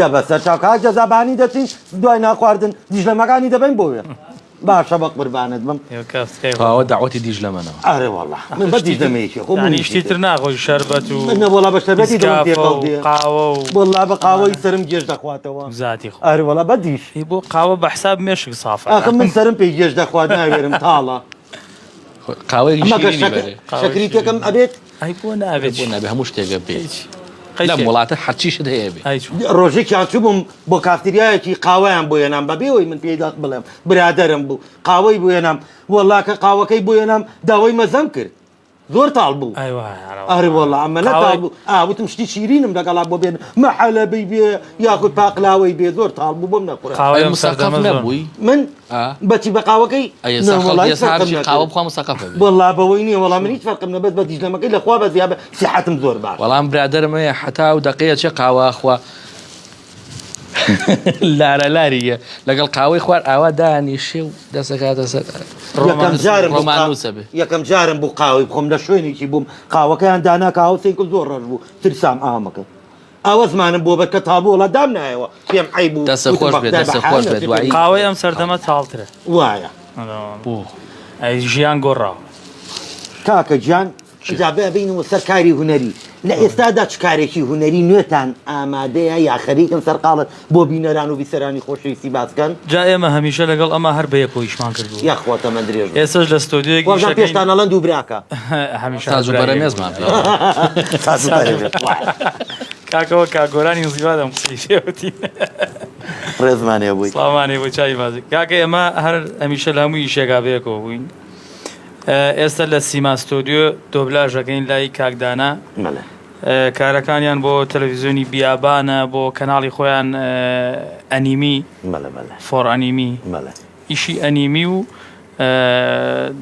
دە بەسەر چاو کاک جەزا بانی دەچین دوای ناخواردن دیژلەمەکانی دەبەین بۆ وێ. باشە بە قوربانت بم. تەواوە دەعوەتی دیجلەمەنەوە. ئەرێ وەڵا من بە دیجلەمەیەکی خۆ من شتی تر ناخۆی شەربەت و نە وەڵا بە شەربەتی دڵم تێکەڵ دێ قاوە و وەڵا بە قاوەی سەرم گێژ دەخواتەوە زاتی خۆ ئەرێ وەڵا بە دیش بۆ قاوە بە حساب مێشک سافە ئاخر من سەرم پێی گێژ دەخوات ناوێرم تاڵە قاوەیەکی ئەمە گەر شیرینی شەکر بەرێ. شەکری تێکەم ئەبێت ئەی بۆ نابێت بۆ نابێ هەموو شتێکە بێ هیچ لەم وڵاتە هەرچی شت هەیە بێ ئەی چۆن ڕۆژێکیان چووبووم بۆ کافتریایەکی قاوەیان بۆ هێنام بەبێ ئەوەی من پێی بڵێم برادەرم بوو قاوەی بۆ هێنام وەڵا کە قاوەکەی بۆ هێنام داوای مەزەم کرد زۆر تاڵ بوو ئەی وایە ئەرە ئەرێ وەڵا. وەڵا ئەمە نە قاوەی- تاڵ بوو ئا وتم شتی شیرینم لەگەڵا بۆ بێن مەحەلەبی بێ یاخود پاقلاوەی بێ زۆر تاڵ بوو بۆم نەخورا قاوەی ئەی ئەم مسەقەف سەردەمە زۆر نەبووی من ئا بەچی بە قاوەکەی ئەی نا ئێستا وەڵا خەڵکی هیچ ئێستا فەرقم هەرچی قاوە نەکرد بخوا مسەقەفە بێ وەڵا بەوەی نییە وەڵا من هیچ فەرقم نەبەس بە دیجلەمەکەی لە خوا بەزیابە سیحەتم زۆر باش وەڵام برادەرم هەیە حەتا ئەو دەقەیە چێ قاوە ئەخوا لارە لاریە لەگەڵ قاوەی خوار ئاوا دانیشێ و دەسەکاتە سەر یەکەم جارم بوو قا- ڕۆماننووسە بێ یەکەم جارم بوو قاوەی بخۆم لە شوێنێکی بووم قاوەکەیان دانا کە هاوسێکم زۆر ڕەش بوو ترسام ئامەکە ئاوە زمانم بۆ بەر کە تابوو وەڵا دامنایەوە پێم عەیب بوو دەستت وتم خۆش بە بێت، خودای بە دەستت حال خۆش بێت، نەچێ دوایی- پێم قاوەی ئەم سەردەمە تاڵترە وایە بۆ ئەی ژیان گۆڕاوە. کاکە گیان جا با بێینەوە سەر کاری هونەری لە ئێستادا چ کارێکی هونەری نوێتان ئامادەیە یا خەریکن سەرقاڵن بۆ بینەران و بیسەرانی خۆشەویستی باس کەن؟ جا ئێمە هەمیشە لەگەڵ ئەمە هەر بەیەکەوە ئیشمان کردووە. یاخوا تەمەن درێژ بن. ئێستەش لە ستۆدیۆیەک ئیش وابزانم ئەکەین. پێشتان ئەڵێن دوو براکە. هەمیشە ساز و برای یەک بەرەمێزمان بووین. پێ. ساز و بەرەمێز وایە. کاکەوە کاک گۆرانی زیبا دەم قسەی پێ وتی. ڕێزمان هەبووی. سڵاومان هەبوو چاوی ماچ. کاکە ئێمە هەر هەمیشە لە هەموو ئیشێکا بەیەکەوە بووین. ئێستا لە سیما ستۆدیۆ دۆبلاژ ئەکەین لای کاک دانا. بەڵێ. کارەکانیان بۆ تەلەڤیزیۆنی بیابانە بۆ کەناڵی خۆیان ئەنیمی بەڵێ بەڵێ. فۆر ئەنیمی. بەڵێ. ئیشی ئەنیمی و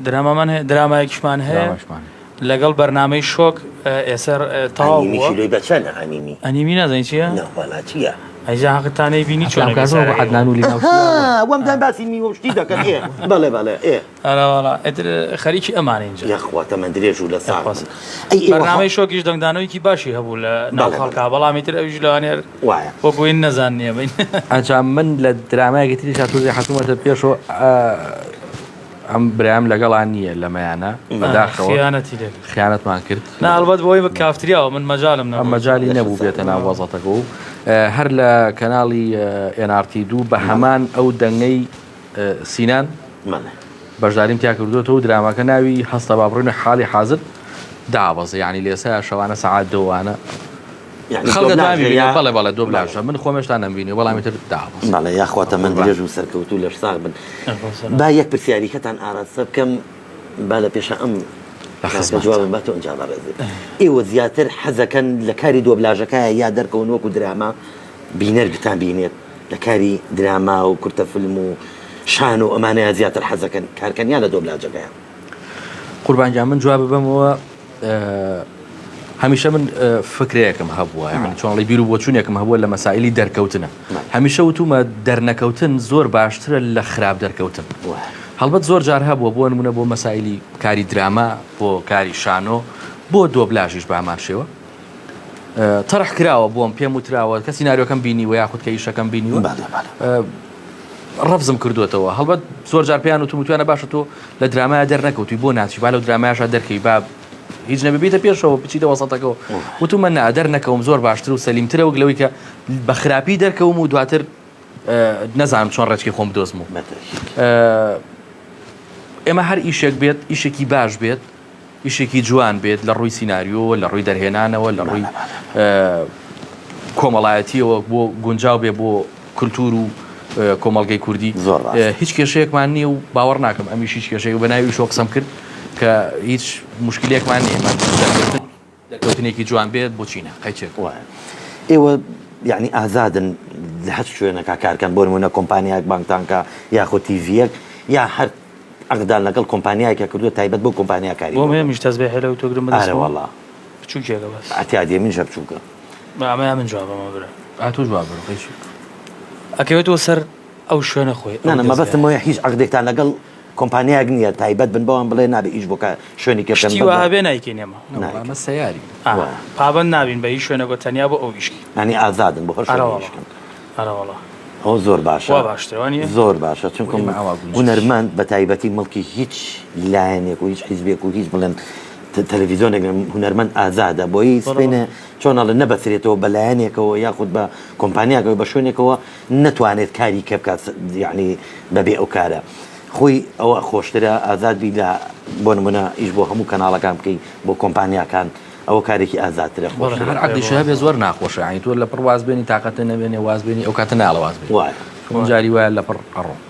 درامامان هەیە درامایەکیشمان هەیە دراماشمان هەیە. لەگەڵ بەرنامەی شۆک ئێستا تەواو ئەنیمی بووە. کیلۆی بە چەنە ئەنیمی؟ ئەنیمی نازانی چییە؟ نا وەڵا چییە؟ ئەی جا حەقتان نەیبینی چۆن ئەفلام ئەبێ کازمە بۆ سارەکەی عەدنان و لینا و ئەها وام دان باسی میوە و شتی دەکەن ئێ بەڵێ بەڵێ ئێ. ئەرە وەڵا ئیتر خەریکی ئەمانین جا. یاخوا تەمەن درێژ و لە ساغ یاخوا بن. ئەی ئێوە بەرنامەی شۆکیش دەنگدانەوەیەکی باشی هەبوو لە ناو بەڵێ خەڵکا بەڵێ. بەڵام ئیتر ئەویش لەوانەیە هەر وایە. وەک وین نەزانن ئێمەین. ئەجا من لە درامایەکی تریشا تۆزێ حەتومەتە پێشەوە ئەم برایم لەگەڵا نییە لەمەیانە بەداخەوە خیانەتی لێ کرد. خیانەتمان کرد. نا ئەڵبەت بۆی بە کافتریاوە من مەجالم ئەم نەبوو. مەجالی نەبوو بێتە ناو وەزەتەکە و هەر لە کەناڵی ئێن ئاڕ تی دوو بە هەمان ئەو دەنگەی سینان بەشداریم تیا کردووەتەوە و دراماکە ناوی هەستە با بڕۆینە حاڵی حازر دابەزێ یانی لێسا شەوانە سەعات دۆوانە خەڵک دەتوانێت ببینێت بەڵێ بەڵێ دۆبلاژە من خۆم هێشتا نەمبینیوە بەڵام ئیتر دابەزێ. بەڵێ یاخوا تەمەن درێژ و سەرکەوتوو لەش ساغ بن با یەک پرسیاریکەتان ئاراستە بکەم با لە پێشا ئەم کاکە جوابم باتەوە ئینجا بەڕێزت ئێوە زیاتر حەزەکەن لە کاری دۆبلاژەکایە یا دەرکەون وەکو دراما بینەر بتان بینێت لە کاری دراما و کورتە فیلم و شانۆ ئەمانەیە زیاتر حەزەکەن کارکەن یا لە دۆبلاجەکەیان؟ قوربان گیان من جواب بەمەوە هەمیشە من فکرەیەکم هەبووە یعنی چۆنڵی بیر و بۆچوونێکم هەبووە لە مەسائلی دەرکەوتنە هەمیشە وتومە دەرنەکەوتن زۆر باشترە لە خراپ دەرکەوتن هەڵبەت زۆر جار هەبووە بۆ نمونە بۆ مەسائلی کاری دراما بۆ کاری شانۆ بۆ دۆبلاژیش بامان شێوە تەرح کراوە بۆم پێم وتراوە کە سیناریۆکەم بینیوە یاخود کە ئیشەکەم بینیوە ڕەفزم کردوێتەوە هەڵبەت زۆر جار پێیان وتم وتویانە باشە تۆ لە درامایا دەرنەکەوتوی بۆ ناچی با لەو درامایاشا دەرکەوی با هیچ نەبێ بیتە پێشەوە بچیتە وەسەتەکەەوە وتومە نا دەرنەکەوم زۆر باشتر و سەلیمترە وەک لەوەی کە بە خراپی دەرکەوم و دواتر نەزانم چۆن ڕێچکی خۆم بدۆزم و ئێمە هەر ئیشێک بێت ئیشێکی باش بێت ئیشێکی جوان بێت لە ڕووی سیناریۆوە، لە ڕووی دەرهێنانەوە، لە ڕووی کۆمەڵایەتیەوە بۆ گونجاو بێ بۆ کولتوور و کۆمەڵگەی کوردی هیچ کێشەیەکمان نییە و باوەڕ ناکەم ئەمیش هیچ کێشەیەک بە ناوی شۆ قسەم کرد کە هیچ مشکلێکمان نییە دەرکەوتنێکی جوان بێت بۆچی نا قەیچێک وایە ئێوە یعنی ئازادن لە هەر شوێنەکە کارکەن بۆ نمونە کۆمپانیایەک بانگتانکە یاخود تیڤیەک یا هەر عەقدان لەگەڵ کۆمپانیایەکە کردووە تایبەت بۆ کۆمپانیا کاری بۆم هەیە منیش تەزبێحێ لەو تۆ گرم ئارە بەدەستمەوە وەڵا بچووکێکە بەس ئەتیادیە منیشە بچووکە با ئەمەیان من جوابەمە برا ئا تۆ جواب بەرە قەیچی ئەکەوێتەوە سەر ئەو شوێنە خۆی ئەو نا نا مەبەستم دەزگایە ئەوەیە هیچ عەقدێکتان لەگەڵ کۆمپانیایەک نییە تایبەت بن بەوان بڵێ نابێ ئیش بۆ کا شوێنی کێ بکەن شتی بە وا هەبێ نایکەین ئێمە نە وەڵا نایکەن ئەمە سەیاری ئا وایە پابەند نابین بە هیچ شوێنێک و تەنیا بۆ ئەو ئیشکەین یانی ئازادن بۆ هەر ئەرە شوێنێک وەڵا ئیش کەن ئەرە وەڵا. ئەوە زۆر باشە. وا باشترە وا نییە؟ زۆر باشە چونکە ئێمە ئاوا گونجاوین. هونەرمەند بە تایبەتی مڵکی هیچ لایەنێک و هیچ حیزبێک و هیچ بڵێن تەلەڤیزیۆنێک هونەرمەند ئازادە بۆی سبەینێ چۆن ئەڵێ نەبەسرێتەوە بە لایەنێکەوە یاخود بە کۆمپانیاکەوە بە شوێنێکەوە نەتوانێت کاری کە بکات یعنی بەبێ ئەو کارە خۆی ئەوە خۆشترە ئازاد بی لە بۆ نمونە ئیش بۆ هەموو کەناڵەکان بکەی بۆ کۆمپانیاکان ئەوە کارێکی ئازادترە خۆشترە. هەر عەقدیش هەبێ زۆر ناخۆشە یانی تۆ لەپڕ واز بێنی تاقەتت نەمێنێ واز بێنی ئەو کاتە نایەڵێ واز بێنی وایە. چون جاری وایە لەپڕ ئەڕۆم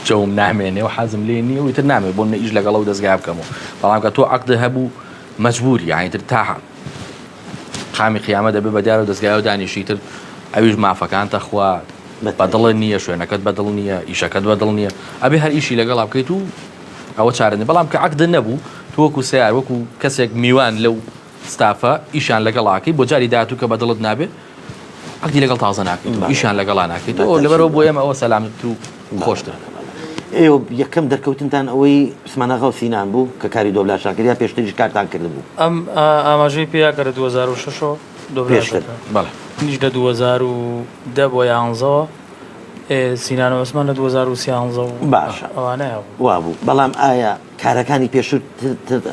جەوم نامێنێ و حەزم لێ نییە و ئیتر نامەوێ بۆ نمونە ئیش لەگەڵ ئەو دەزگایە بکەم و بەڵام کە تۆ عەقدت هەبوو مەجبوری یانی تر تا قامی قیامەت دەبێ بە دیار و دەزگایەوە دانیشی ئیتر ئەویش مافەکانتە خوا بە دڵت نییە شوێنەکەت بە دڵ نییە ئیشەکەت بە دڵ نییە ئەبێ هەر ئیشی لەگەڵا بکەیت و ئەوە چارە نیە بەڵام کە عەقدت نەبوو تۆ وەکو سەیار وەکو کەسێک میوان لەو ستافە ئیشیان لەگەڵ ئەکەی بۆ جاری داهاتوو کە بە دڵت نابێ عەقدی لەگەڵ تازە ناکەیت و ئیشیان لەگەڵا ناکەیت و لەبەرەوە بۆ ئێمە ئەوە سەلامەتتر و خۆشترە. ئێوە یەکەم دەرکەوتنتان ئەوەی عوسمان ئاغا و سینان بوو کە کاری دۆبلاژتان کرد یا پێشتریش کارتان کردبوو؟ ئەم ئاماژەی پێ کرد لە 2006 ەوە دۆبلاژ پێشتر دەکا. بەڵێ. منیش لە 2010 بۆ یانزەوە سینان و عوسمان لە 2013 و باشە ئەوانەیە بوو. وابوو بەڵام ئایا کارەکانی پێشوو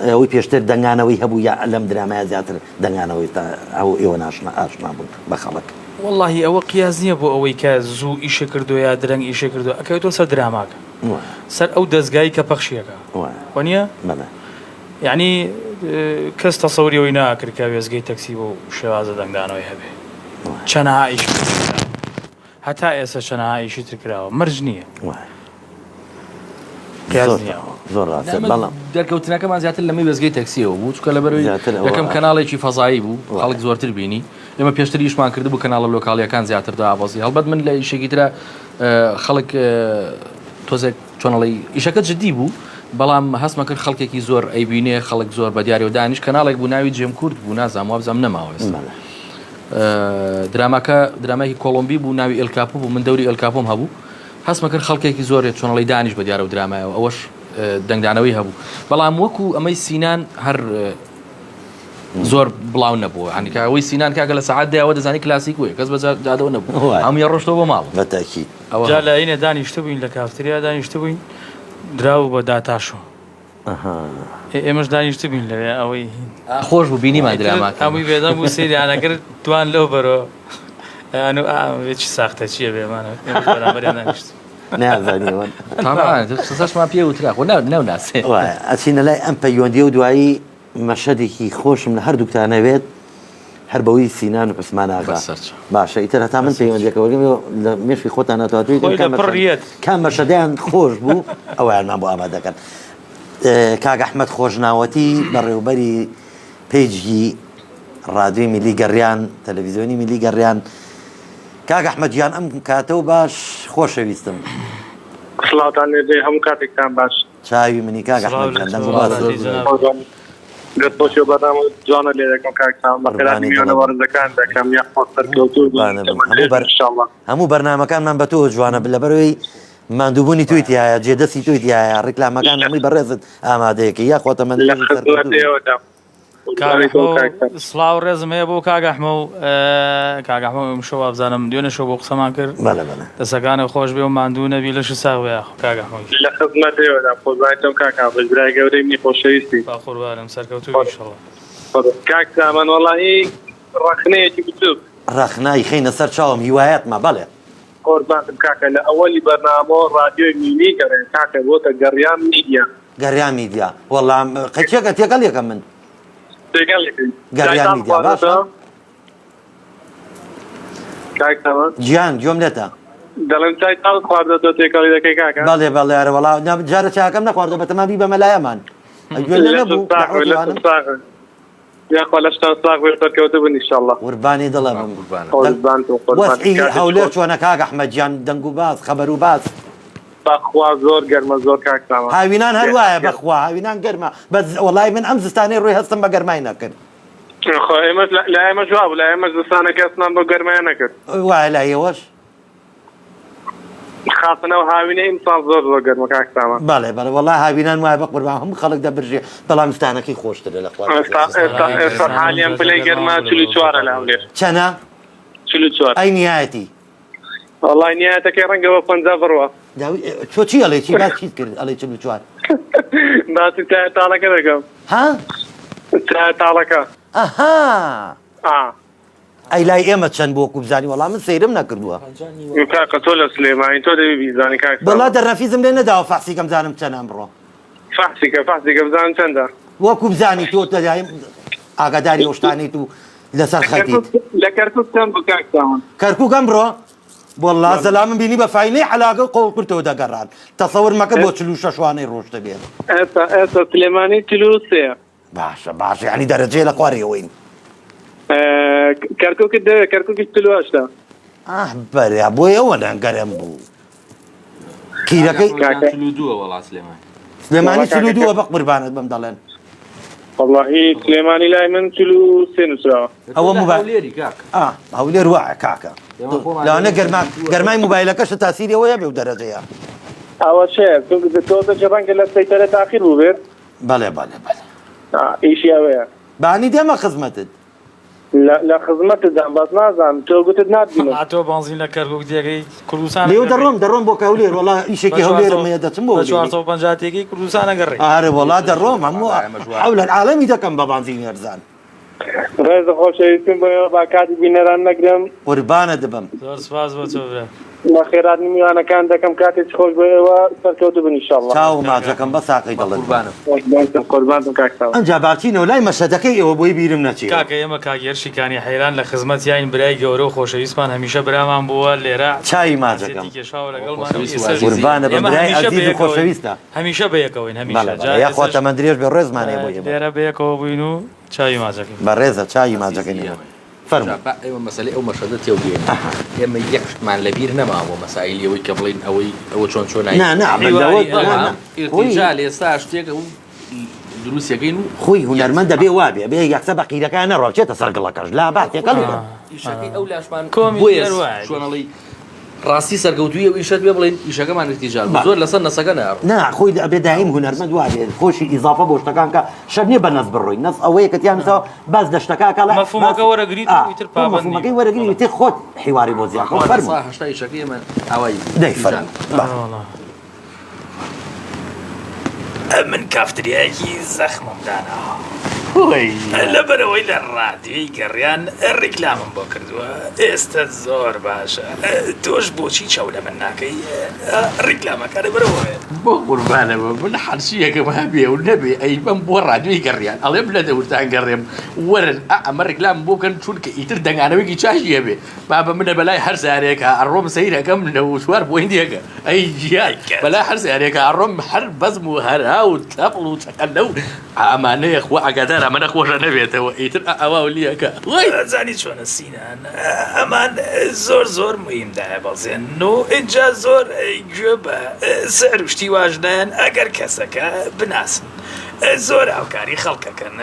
ئەوەی پێشتر دەنگانەوەی هەبوو یا لەم درامایە زیاتر دەنگانەوەی تا ئەو ئێوە ناشنا ئاشنا بوون بە خەڵک؟ وەڵاهی ئەوە قیاس نییە بۆ ئەوەی کە زوو ئیشێ کردووە یا درەنگ ئیشێ کردووە ئەکەوێتەوە سەر دراماکە سەر ئەو دەزگای کە پەخشی ئەکا وەنیە؟ بەڵێ. یەعنی کەس تەسەوری ئەوەی ناکرد کە وێستگەی تەکسی بەو شێوازە دەنگدانەوەی هەبێ چەنەها ئیش هەتا ئێستا چەنەها ئیشی تر کراوە مەرج نییە قیاس نییە زۆر ڕاستە بەڵام دەرکەوتنەکەمان زیاتر لەمەی وێستگەی تەکسیەوە بوو چونکە لەبەرەوەی یەکەم کەناڵێکی فەزایی بوو خەڵک زۆرتر بینی ئێمە پێشتر ئیشمان کردبوو کەناڵە لۆکاڵیەکان زیاتر دابەزی هەڵبەت من لە ئیشێکی ترە خەڵک تۆزێک چۆنەڵی ئیشەکە جددی بوو بەڵام هەستمە کرد خەڵکێکی زۆر ئەیبینێ خەڵک زۆر بە دیاری و دانیش کەناڵێک بوو ناوی جێم کورد بوو نازانم وابزانم نەماوە ئێستا دراماکە درامایەکی کۆڵۆمبی بوو ناوی ئێلکاپۆ بوو من دەوری ئێلکاپۆم هەبوو هەستمە کرد خەڵکێکی زۆرێ چۆنەڵی دانیش بە دیارە و درامایەوە ئەوەش دەنگدانەوەی هەبوو بەڵام وەکو ئەمەی سینان هەر زۆر بڵاو نەبوو هەنیکە ئەوەی سینان کاکە لە سەعات دەیەوە دەزانی کلاسیک بووە کەس بە جادەوە نەبوو هەمووی ڕۆشتەوە بۆ ماڵ بەتاکید جا لە ئینە دانیشتبووین لە کافتریا دانیشتبووین دراو بە داتاشۆ ئێمەش دانیشتبووین لەوێ ئەوەی خۆش بوو بینیمان دراماکە هەمووی بێدەنگ بوو سەیریان ئەکرد دوان لەو بەرۆ ئەنو ئا چی ساختە چییە بێمانە بەرامبەریان دانیشت نازانیەوە سزاشمان پێ وترا خۆ ناوناسێ وایە ئەچینە لای ئەم پەیوەندیە و دوایی مەشهەدێکی خۆشم لە هەردووکتان ئەوێت هەر بەوەی سینان و عوسمان ئاغا باشە ئیتر هەتا من پەیوەندیەکە وەرگم لە مێشکی خۆتان ناتواتوی کام مەشهەدیان خۆش بوو ئەویانمان بۆ ئامادەکەن کاک ئەحمەد خۆشناوەتی بەڕێوبەری پەیجی ڕادیۆی میلی گەڕیان تەلەڤیزیۆنی میلی گەڕیان کاک ئەحمەد گیان ئەم کاتە و باش خۆشەویستم سڵاوتان لێبێ هەموو کاتێکتان باش چاوی منی کاک ئەحمەد گیان دەنگ و باست. دەست خۆشی و بەرنامە جوانە لێ دەکەم کاک سام بەخێرهاتی میوانە بەڕێزەکان دەکەم یاخوا سەرکەوتوو بن تەمەن درێژ بن ان شاء اللە. هەموو بەرنامەکانمان بە تۆوە جوانە لەبەرئەوەی ماندووبوونی تۆی تیایە جێدەستی تۆی تیایە ڕیکلامەکان هەمووی بەڕێزت ئامادەیەکەی یاخوا تەمەن لە درێژ و خزمەت سەرکەوتوو بی. ئێوەدام. کاک ئەحمە سڵاو ڕێزم هەیە بۆ کاک ئەحمە و کاک ئەحمە ئەمشەو وابزانم دوێنێ شەو بۆ قسەمان کرد بەڵێ بەڵێ. دەسەکانت خۆش بێ و ماندوو نەبی لەشت ساغ بێ یاخوا کاک ئەحمە گیان. لە خزمەت ئێوەدام قوربانی تۆم کاک حافز برای گەورەی منی خۆشەویستی. بەقوربانم سەرکەوتوو بی ئیشەڵا. کاک سامان وەڵاهی ڕەخنەیەکی بچوک. ڕەخنە ئەیخەینە سەر چاوم هیوایەتمە بەڵێ. قوربانتم کاکە لە ئەوەلی بەرنامەوە ڕادیۆی میلی گەڕێن کاکە بۆتە گەڕیان میدیا. گەڕیان میدیا وەڵا قەچێکە تێکەڵ یەکەم من. تێکەڵ یەکەی. گەڕیان میدیا باشە. کاک سامان. گیان گوێم لێتە. دەڵێم چای تاڵت خواردۆتەوە تێکەڵی دەکەی کاکە؟ بەڵێ بەڵێ ئەرە وەڵا جارە چاکەم نەخواردەوە بەتەما بیبەمە لایەمان. گوێ لێ نەبوو دەعوەتی وانم. یاخوا لەشتان ساغ بێت سەرکەوتوو بن ئیشەڵا. قوربانی دڵە بم. قوربانتم قوربان. وەزعی هەولێر چۆنە کاک ئەحمەد گیان دەنگ و باس خەبەر و باس. بەخوا زۆر گەرمە زۆر کاک سامان. هاوینان هەر وایە بەخوا هاوینان گەرمە بەس وەڵای من ئەم زستانەی ڕووی هەستم بە گەرمای نەکرد. خۆ ئێمەش لای ئێمەش وابوو لای ئێمەش زستانەکە هەستمان بەو گەرمایە نەکرد. وایە لای ئێوەش؟ خاصەن ئەو هاوینە ئیمساڵ زۆر زۆر گەرمە کاک سامان. بەڵێ بەڵێ وەڵا هاوینان وایە بەقوربان هەموو خەڵک دەبرژێ بەڵام زستانەکەی خۆشترە لە خوا ئێستا ئێستا ئێستا حالیان پلەی گەرما 44 لە هەولێر. چەنە؟ 44. ئەی نیایەتی؟ وەڵای نیاتەکەی ڕەنگە بە 50 بڕوا. داوی تۆ چی ئەڵێ چی باس چیت کرد ئەڵێ 44 باسی تایە تاڵەکە دەکەم. ها؟ تایە تاڵەکە. ئەها. ئا. ئەی لای ئێمە چەند بۆ وەکو بزانی وەڵا من سەیرم نەکردووە. کاکە تۆ لە سلێمانی تۆ دەبی بیزانی کاک وەڵا دەرنەفیزم لێ نەداوە فەحسی کەم زانم چەنە ئەمڕۆ. فەحسی کە فەحسی کە بزانم چەندە. وەکو بزانی تۆ دایم ئاگاداری ئەو شتانەیت و لەسەر خەتیت. لە کەرکوک چەند بوو کاک سامان؟ کەرکوک ئەمڕۆ وەڵا زەلامم بینی بە فاینەی عەلاگە و قۆڵ کورتەوە دەگەڕان تەسەور مەکە بۆ 46 وانەی ڕۆشتبێت. ئێستا ئێستا سلێمانی 43. باشە باشە یعنی دەرەجەیە لە خوارەوەین. کەرکوکت دەوێ کەرکوکیش 48. ئاه بەرە بۆیە ئەوەنە گەرم بوو. قیرەکەی کاکە. 42 وەڵا سلێمانی. سلێمانی 42 بە قوربانت بم دەڵێن. وەڵاهی سلێمانی لای من 43 نووسراوە. ئەوە موبایل هەولێری کاکە. ئا هەولێر وایە کاکە. لەوانە گەرما گەرمای موبایلەکەشت تاسیری ئەوەیە بێ و دەرەجەیە. ئەوە چێ تۆزێکی ڕەنگە لە سەیتەرە تاخیر بووبێت. بەڵێ بەڵێ بەڵێ. ئیشی ئەوەیە. بانی دێمە خزمەتت. لە خزمەتتدام بەس نازانم تۆ گوتت ناتبینم. تۆ بەنزین لە کەرکوک تێکەی کوردستان لێو دەڕۆم دەڕۆم بۆ هەولێر وەڵا ئیشێکی هەولێرم هەیە دەچم بۆ بە 450 تێکەی کوردستان ئەگەڕێی. ئارێ وەڵا دەڕۆم هەموو حەول العالەمی دەکەم بە بەنزینی ئەرزان. ڕێز و خۆشەویستیم بۆ ئێوە با کاتی بینەران نەگرم. قوربانت بم. زۆر سوپاس بۆ تۆ برا. بەخێرهاتنی میوانەکان دەکەم کاتێکی خۆش بۆ ئێوە سەرکەوتوو بن ئیشەڵڵا. چاو ماچەکەم بەس ساقەی دڵت بم. قوربانتم قوربانتم کاک سامان. ئەنجا با بچینەوە لای مەشهەدەکەی ئێوە بۆی بیرم نەچێ. کاکە ئێمە کاک هێرشی کانی حەیران لە خزمەتیاین برای گەورە و خۆشەویستمان هەمیشە برامان بووە لێرە چاوی ماچەکەم. ئازیەتی کێشاوە لەگەڵمان و ئێستاش قوربانت بم ئێمە برای هەمیشە ئەزیز و بەیەکەوەین خۆشەویستە. هەمیشە بەیەکەوەین هەمیشە بەڵێ جا بەڵێ یاخوا ئێستاش تەمەن درێژ بێ ڕێزمان هەیە بۆ ئێوە. لێرە بەیەکەوە بووین و چاوی ماچەکەین. بەڕێزە چاوی ماچەکەی نەبێ. فەرموو. جا با ئێمە مەسەلەی ئەو مەشهەدە تێو بێنین. ئێمە یەک شتمان لە بیر نەما بۆ مەسایلی ئەوەی کە بڵێین ئەوەی ئەوە چۆن چۆنایی. نا نا من لەوە حیواری نا نا بەڵام خۆی ئیرتیجال ئێستا شتێکە و دروستیەکەین و خۆی هونەرمەند دەبێ وابێ بێ یەکسەر بە قیرەکە نەڕوا بچێتە سەر گڵەکەش لا با تێکەڵی بن. ئیشەکەی ئەو لاشمان کۆمیدی بۆیە هەر وایە. چۆن ئەڵێی ڕاستی سەرکەوتوویی ئەو ئیشەت پێ بڵێین ئیشەکەمان ئیرتیجال بوو زۆر لەسەر نەسەکە ناڕۆ. نا خۆی ئەبێ دایم هونەرمەند وابێ خۆشی ئیزافە بۆ شتەکان کە شەرت نییە بە نەس بڕۆی نەس ئەوەیە کە تیا نووسراوە باس لە شتەکە ئەکا ڵا مەفهومەکە وەرەگریت و ئیتر پابەند نیت. مەفهومەکەی وەرەگری ئیتر خۆت حیواری بۆ زیاد کە فەرموو. 80 ئیشەکەی ئێمە ئاوایی بوو. دەی فەرموو. ئەرێ وەڵا. ئەمن کافتریایەکی زەخمم داناوە لەبەرئەوەی لە ڕادیۆی گەڕیان ڕیکلامم بۆ کردووە ئێستە زۆر باشە تۆش بۆچی چاو لە من ناکەی ڕیکلامەکانە بەرەوە بۆ قوربانەوە من حەرچیەکەم هەبێ و نەبێ ئەیبەم بۆ ڕادیۆی گەڕیان ئەڵێم لە دەورتان گەڕێم وەرن ئا ئەمە ڕیکلام بۆ بکەن چونکە ئیتر دەنگانەوەیەکی چاشی هەبێ بابە منە بەلای هەر سارێکا ئەڕۆم سەیرەکەم لە چوار پۆینتێکە ئەی گیان بەلای هەر سەیارێکا ئەڕۆم هەر بەزم و هەرا و تەپڵ و چەقەلە و ئەمانەیە خوا ئاگادار ئەمەنە خۆشە نەبێتەوە ئیتر ئەوا و لیەکە وەی. ئەزانی چۆنە سینان ئەمان زۆر زۆر موهیم دایەبەزێنن و ئینجا زۆر گوێ بە سعر و شتی واش نایەن ئەگەر کەسەکە بناسن زۆر هاوکاری خەڵکەکەن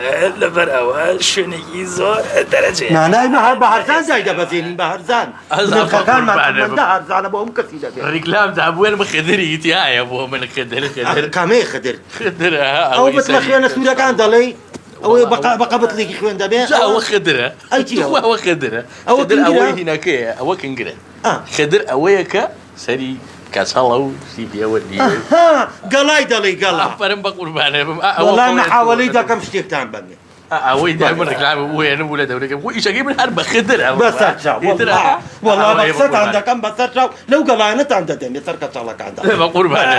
لەبەر ئەوە شوێنێکی زۆر دەرەجەیە نا نا ئێمە هەر بە هەرزان دایدەبەزێنین بە هەرزان. نرخەکانمان ئەوەندە هەرزانە بۆ هەموو کەسی دەبێت. ڕیکلام دابوێن خدری تایە بۆ من خدر خدر کامەیە خدر خدر ئەو بتڵە خوێنە سوورەکان دەڵێی ئەوەی بە قەبتڵێکی خوێن دەبێ ئەوە خدرە ئەی چی ئەوە خدرە ئەوە ئەوەی هینەکەیە ئەوە کنگرە خدر ئەوەیە کە سەری کەچەڵە و شتی پێوە نییە گەڵای دەڵێی گەڵا ئافەرم بە قوربانێ بم وەڵا محاوەلەی دەکەم شتێکتان بەمێ ئەوەی دای من ڕیکلام وێنم بوو لە دەورەکەم بۆ ئیشەکەی من هەر بە خدر بەسەر چاو وەڵا بە قسەتان دەکەم بەسەر چاو لەو گەڵانەتان دەدەمێ سەر کەچەڵەکاندا بە قوربانێ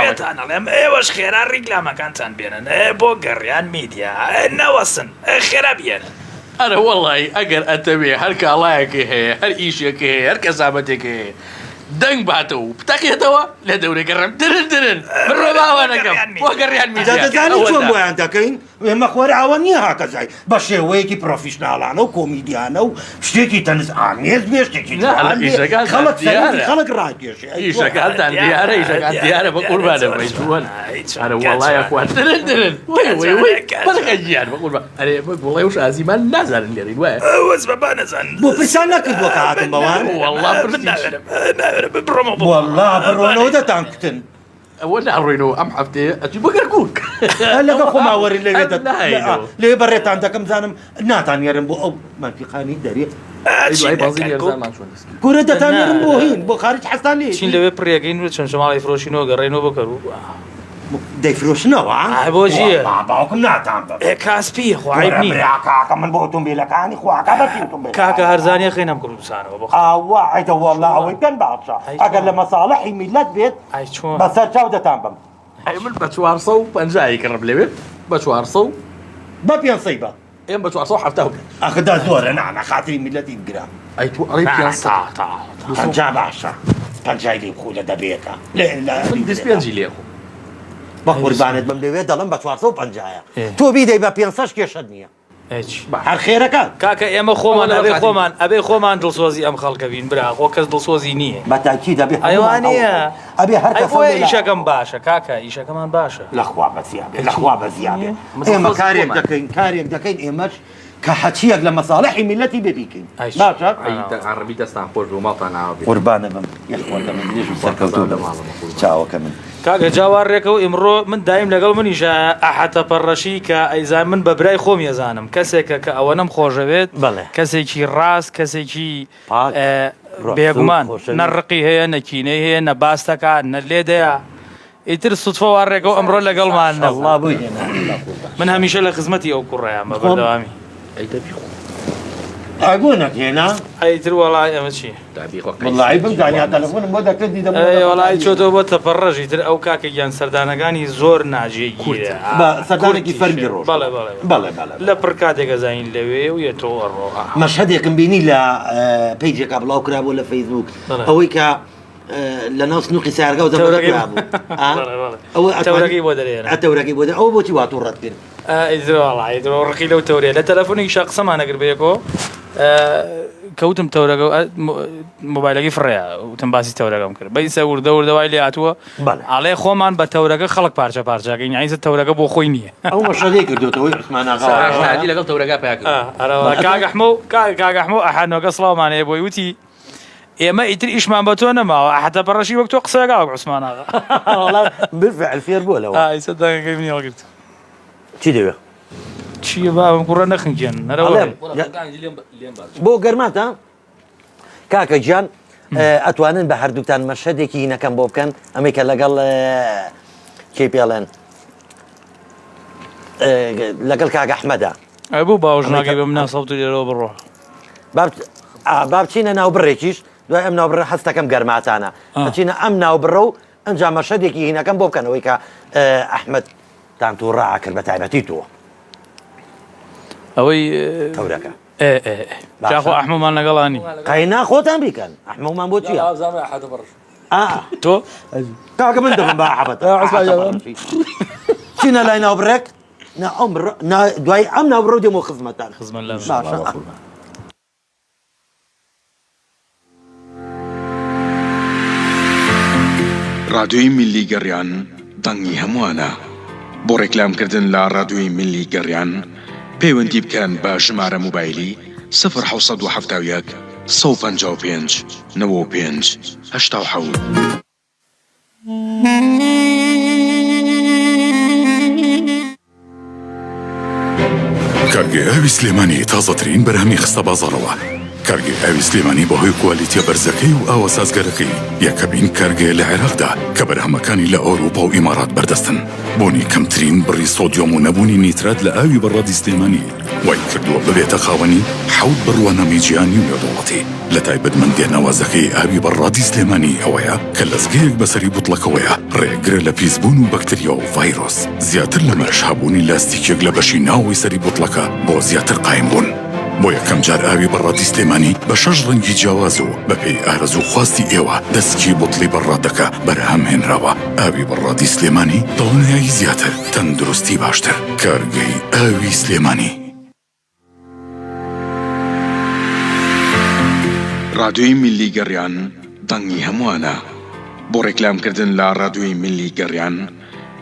پێتان ئەڵێم ئێوەش خێرا ڕیکلامەکانتان بێنن بۆ گەڕیان میدیا نەوەستن خێرا بیێنن. ئەرە وەڵایی ئەگەر ئەتەوێ هەر کاڵایەکێ هەیە هەر ئیشێکێ هەیە هەر کەسابەتێکێ هەیە دەنگ باتەوە و بتەقێتەوە لە دەورەی گەڕێم درن درن بڕۆ باوانەکەم بۆ گەڕیان جا میدیا دەزانی چۆن ئەوەتا. بۆیان دەکەین ئێمە خۆرئاوا نییە هاکەزای بە شێوەیەکی پرۆفیشناڵانە و کۆمیدیانە و شتێکی تەنز ئامێز بێ شتێکی نا، جوان بێ ئیشەکانتان خەڵک سەرنجی دیارە. خەڵک ڕاکێشێ ئەی تۆ ئیشەکانتان دیارە ئیشەکان دیارە بە قوربانە بەی چۆن ئەرە وەڵا یاخوا درن درن وەی وەی وەی بەڵکە گیان بە قوربان ئەرێ ئێمە گوڵێ و شازیمان نازانن لێرەین وایە وەز بە با نەزانن بۆ پرسیان نەکردووە کە هاتن بەوان وەڵا پرسیش ناوێرم بڕۆمەوە وەڵا بڕۆنەوە دەتانکوتن. ئەوە ناڕۆینەوە ئەم هەفتەیە ئەچی بۆ کەرکوک. لەگەڵ خۆما وەرن لەوێ لەوێ بەڕێتان دەکەم زانم ناتانێرم بۆ ئەو مەنتیقانی دەرێ. کورە دەتانێرم بۆ هین بۆ خارج حەستان لێ چین لەوێ پڕیەکەین و چەند شەماڵی فرۆشینەوە گەڕێنەوە بۆ کەرکوک. دەیفرۆشنەوە؟ ئای بۆ چییە؟ باوکم ناتان بم. ئێ کاسپییە خۆ عەیب نییە. برا کاکە من بۆ ئۆتۆمبیلەکانی خواکە بەچی ئۆتۆمبیل. کاکە هەرزانیە خەینەم کوردستانەوە بۆ. ئاوا عەیدە وەڵا ئەوەی بکەن باشە ئەگەر لە مەساڵحی میللەت بێت بەسەر چاو دەتان بم. ئەی من بە 450 ئەیکڕم لەوێ بە 400 بە پێنسەی بە. ئێم بە 475. ئاخر دا زۆرە نا نا خاتری میللەتی بگرە. ئەی تۆ ئەڵێی 500. 50 باشە پەنجای لێ بخۆ لە دەبێکە. من 25 ی لێ خۆم. بە قوربانت بم لەوێ دەڵێم بە 450 یە تۆ بیدەی بە پێنسەش کێشەت نییە. هەر خێرەکە. کاکە ئێمە خۆمان ئەبێ خۆمان ئەبێ خۆمان دڵسۆزی ئەم خەڵکە بین برا خۆ کەس دڵسۆزی نییە. بە تاکید ئەبێ هەموومان ئەوە ئەبێ هەر کەسە بۆیە ئیشەکەم باشە کاکە ئیشەکەمان باشە. لەخوا بەزیا بێ لەخوا بەزیا بێ ئێمە کارێک دەکەین کارێک دەکەین ئێمەش کە هەچیەک لە مەساڵحی میلەتی بێ بیکەین باشە عەڕەبی دەستان خۆش بێ و ماڵتان ئاوا بێ. قوربانە بم یەخوا دەمت درێژ و سەرکەوتوو بن چاوەکە من. کاکە جا وا ڕێکەو ئیمڕۆ من دایم لەگەڵ منیشە ئەحە تەپەڕەشی کە ئەیزان من بە برای خۆم یەزانم کەسێکە کە ئەوەنەم خۆشەوێت بەڵێ. کەسێکی ڕاست کەسێکی پاک ڕۆح سووک بێگومان نە خۆشەویست. ڕقی هەیە نە کینەی هەیە نە باس دەکا نە لێدەیا ئیتر سوتفە وا ڕێکەو ئەمڕۆ لەگەڵمان نەبوو. ئەڵڵا بۆی هێنا لە قوربان. من هەمیشە لە خزمەتی ئەو کوڕەیام بە بەردەوامی. ئەی دە بیخۆ. ئەی بۆ نەتهێنا؟ ئەی ئیتر وەڵا ئەمە چیە؟ دا بیخۆ قەیسی. وەڵڵاهی بمزانیا تەلەفۆنم بۆ دەکرد دیدەم ئەی وەڵا ئەی چۆتەوە بۆ تەپەڕەش ئیتر ئەو کاکە گیان سەردانەکانی زۆر ناجێگیرە بە سەردانێکی فەرمی کورتیشە. ڕۆژ. بەڵێ بەڵێ بەڵێ بەڵێ. لە پڕ کاتێک ئەزانین لەوێ و یەتەوە ئەڕۆ. مەشهەدێکم بینی لە پەیجێکا بڵاو کرابوو لە فەیسبووک بەڵێ. ئەوەی کە لە ناو سنووقی سارگا و تەورەکەی زەمەکە بوو ئەوە تەورەکەی بۆ دەرێنە تەورەکەی بۆ دەرێ ئەوە بۆچی وا تووڕەت کرد ئیتر ڕقی لەو تەورەیە لە تەلەفۆنێکیشا قسەمان ئەکرد بەیەکەوە کەوتم تەورەکە مۆبایلەکەی فڕێیا وتم باسی تەورەکەم کرد بەیسە وردە وردە وای لێ هاتووە ئەڵێ خۆمان بە تەورەکە خەڵک پارچە پارچەکەین یعنی تەورەکە بۆ خۆی نییە ئەو مەشەلەی کردوتەوەی عوسمان ئاغا لەگەڵ تەورەکە پیا کرد کاک ئەحمە و کاک ئەحمە و ئەحانۆکە سڵاومان هەیە بۆی وتی ئێمە ئیتر ئیشمان بە تۆ نەماوە حەتە پەڕەشی وەک تۆ قسەکا وەک عوسمان ئاغا. وەڵا بالفعل فێر بووە لەوە. ئا ئیسە دەنگەکەی منی هەڵگرت. چی دەوێ؟ چییە بابم کوڕە نەخنکێن هەرەوە. ئەڵێم بۆ گەرماتە کاکە گیان ئەتوانن بە هەردووکتان مەشهەدێکی هینەکەم بۆ بکەن ئەمەی کە لەگەڵ کێ پێڵێن لەگەڵ کاک ئەحمەدا. ئەی بۆ باوەش ناکەی بە منا سەوتی لێرەوە بڕۆ. با بچینە ناو بڕێکیش دوای ئەم ناوبڕە هەستەکەم گەرماتانە ئەچینە ئەم ناوبڕە و ئەنجا مەشهەدێکی هینەکەم بۆ بکەنەوەی کە ئەحمەد تان تووڕە ئاکرد بە تایبەتی تۆ ئەوەی تەورەکە جاخۆ ئەحمەمان لەگەڵانی قەینا خۆتان بیکەن ئەحمەمان بۆ چییە تۆ کاکە من دەبم بە ئەحمەد چینە لای ناوبڕێک نا ئەم بڕ نا دوای ئەم ناوبڕەو دێمەوە خزمەتان خزمەت لەم باشە. ڕادیۆی میللی گەڕیان دەنگی هەمووانە. بۆ ڕێکلام کردن لە ڕادیۆی میللی گەڕیان پەیوەندی بکەن بە ژمارە موبایلی سفر 771 155 95 87. کارگەی ئاوی سلێمانی تازەترین بەرهەمی خستە بازاڕەوە. کارگەی ئاوی سلێمانی بەهۆی کوالیتیە بەرزەکەی و ئاوە سازگەرەکەی یەکەمین کارگەیە لە عێراقدا کە بەرهەمەکانی لە ئەوروپا و ئیمارات بەردەستن. بوونی کەمترین بڕی سۆدیۆم و نەبوونی نیترات لە ئاوی بەڕادی سلێمانی وای کردووە ببێتە خاوەنی حەوت بڕوانامەی جیهانی و نێودەوڵەتی. لە تایبەتمەندیە ناوازەکەی ئاوی بەڕادی سلێمانی ئەوەیە کە لەزگەیەک بەسەری بوتڵەکەوەیە ڕێگرە لە پیسبوون و بەکتریا و ڤایرۆس، زیاتر لەمەش هەبوونی لاستیکێک لە بەشی ناوەوەی سەری بوتڵەکە بۆ زیاتر قایم بوون. بۆ یەکەم جار ئاوی بەڕادی سلێمانی بە شەش ڕەنگی جیاواز و بەپێی ئارەزوو و خواستی ئێوە دەسکی بوتڵی بەڕادەکە بەرهەم هێنراوە. ئاوی بەڕادی سلێمانی دڵنیایی زیاتر، تەندروستی باشتر. کارگەی ئاوی سلێمانی. ڕادیۆی میللی گەڕیان دەنگی هەمووانە. بۆ ڕێکلام کردن لە ڕادیۆی میللی گەڕیان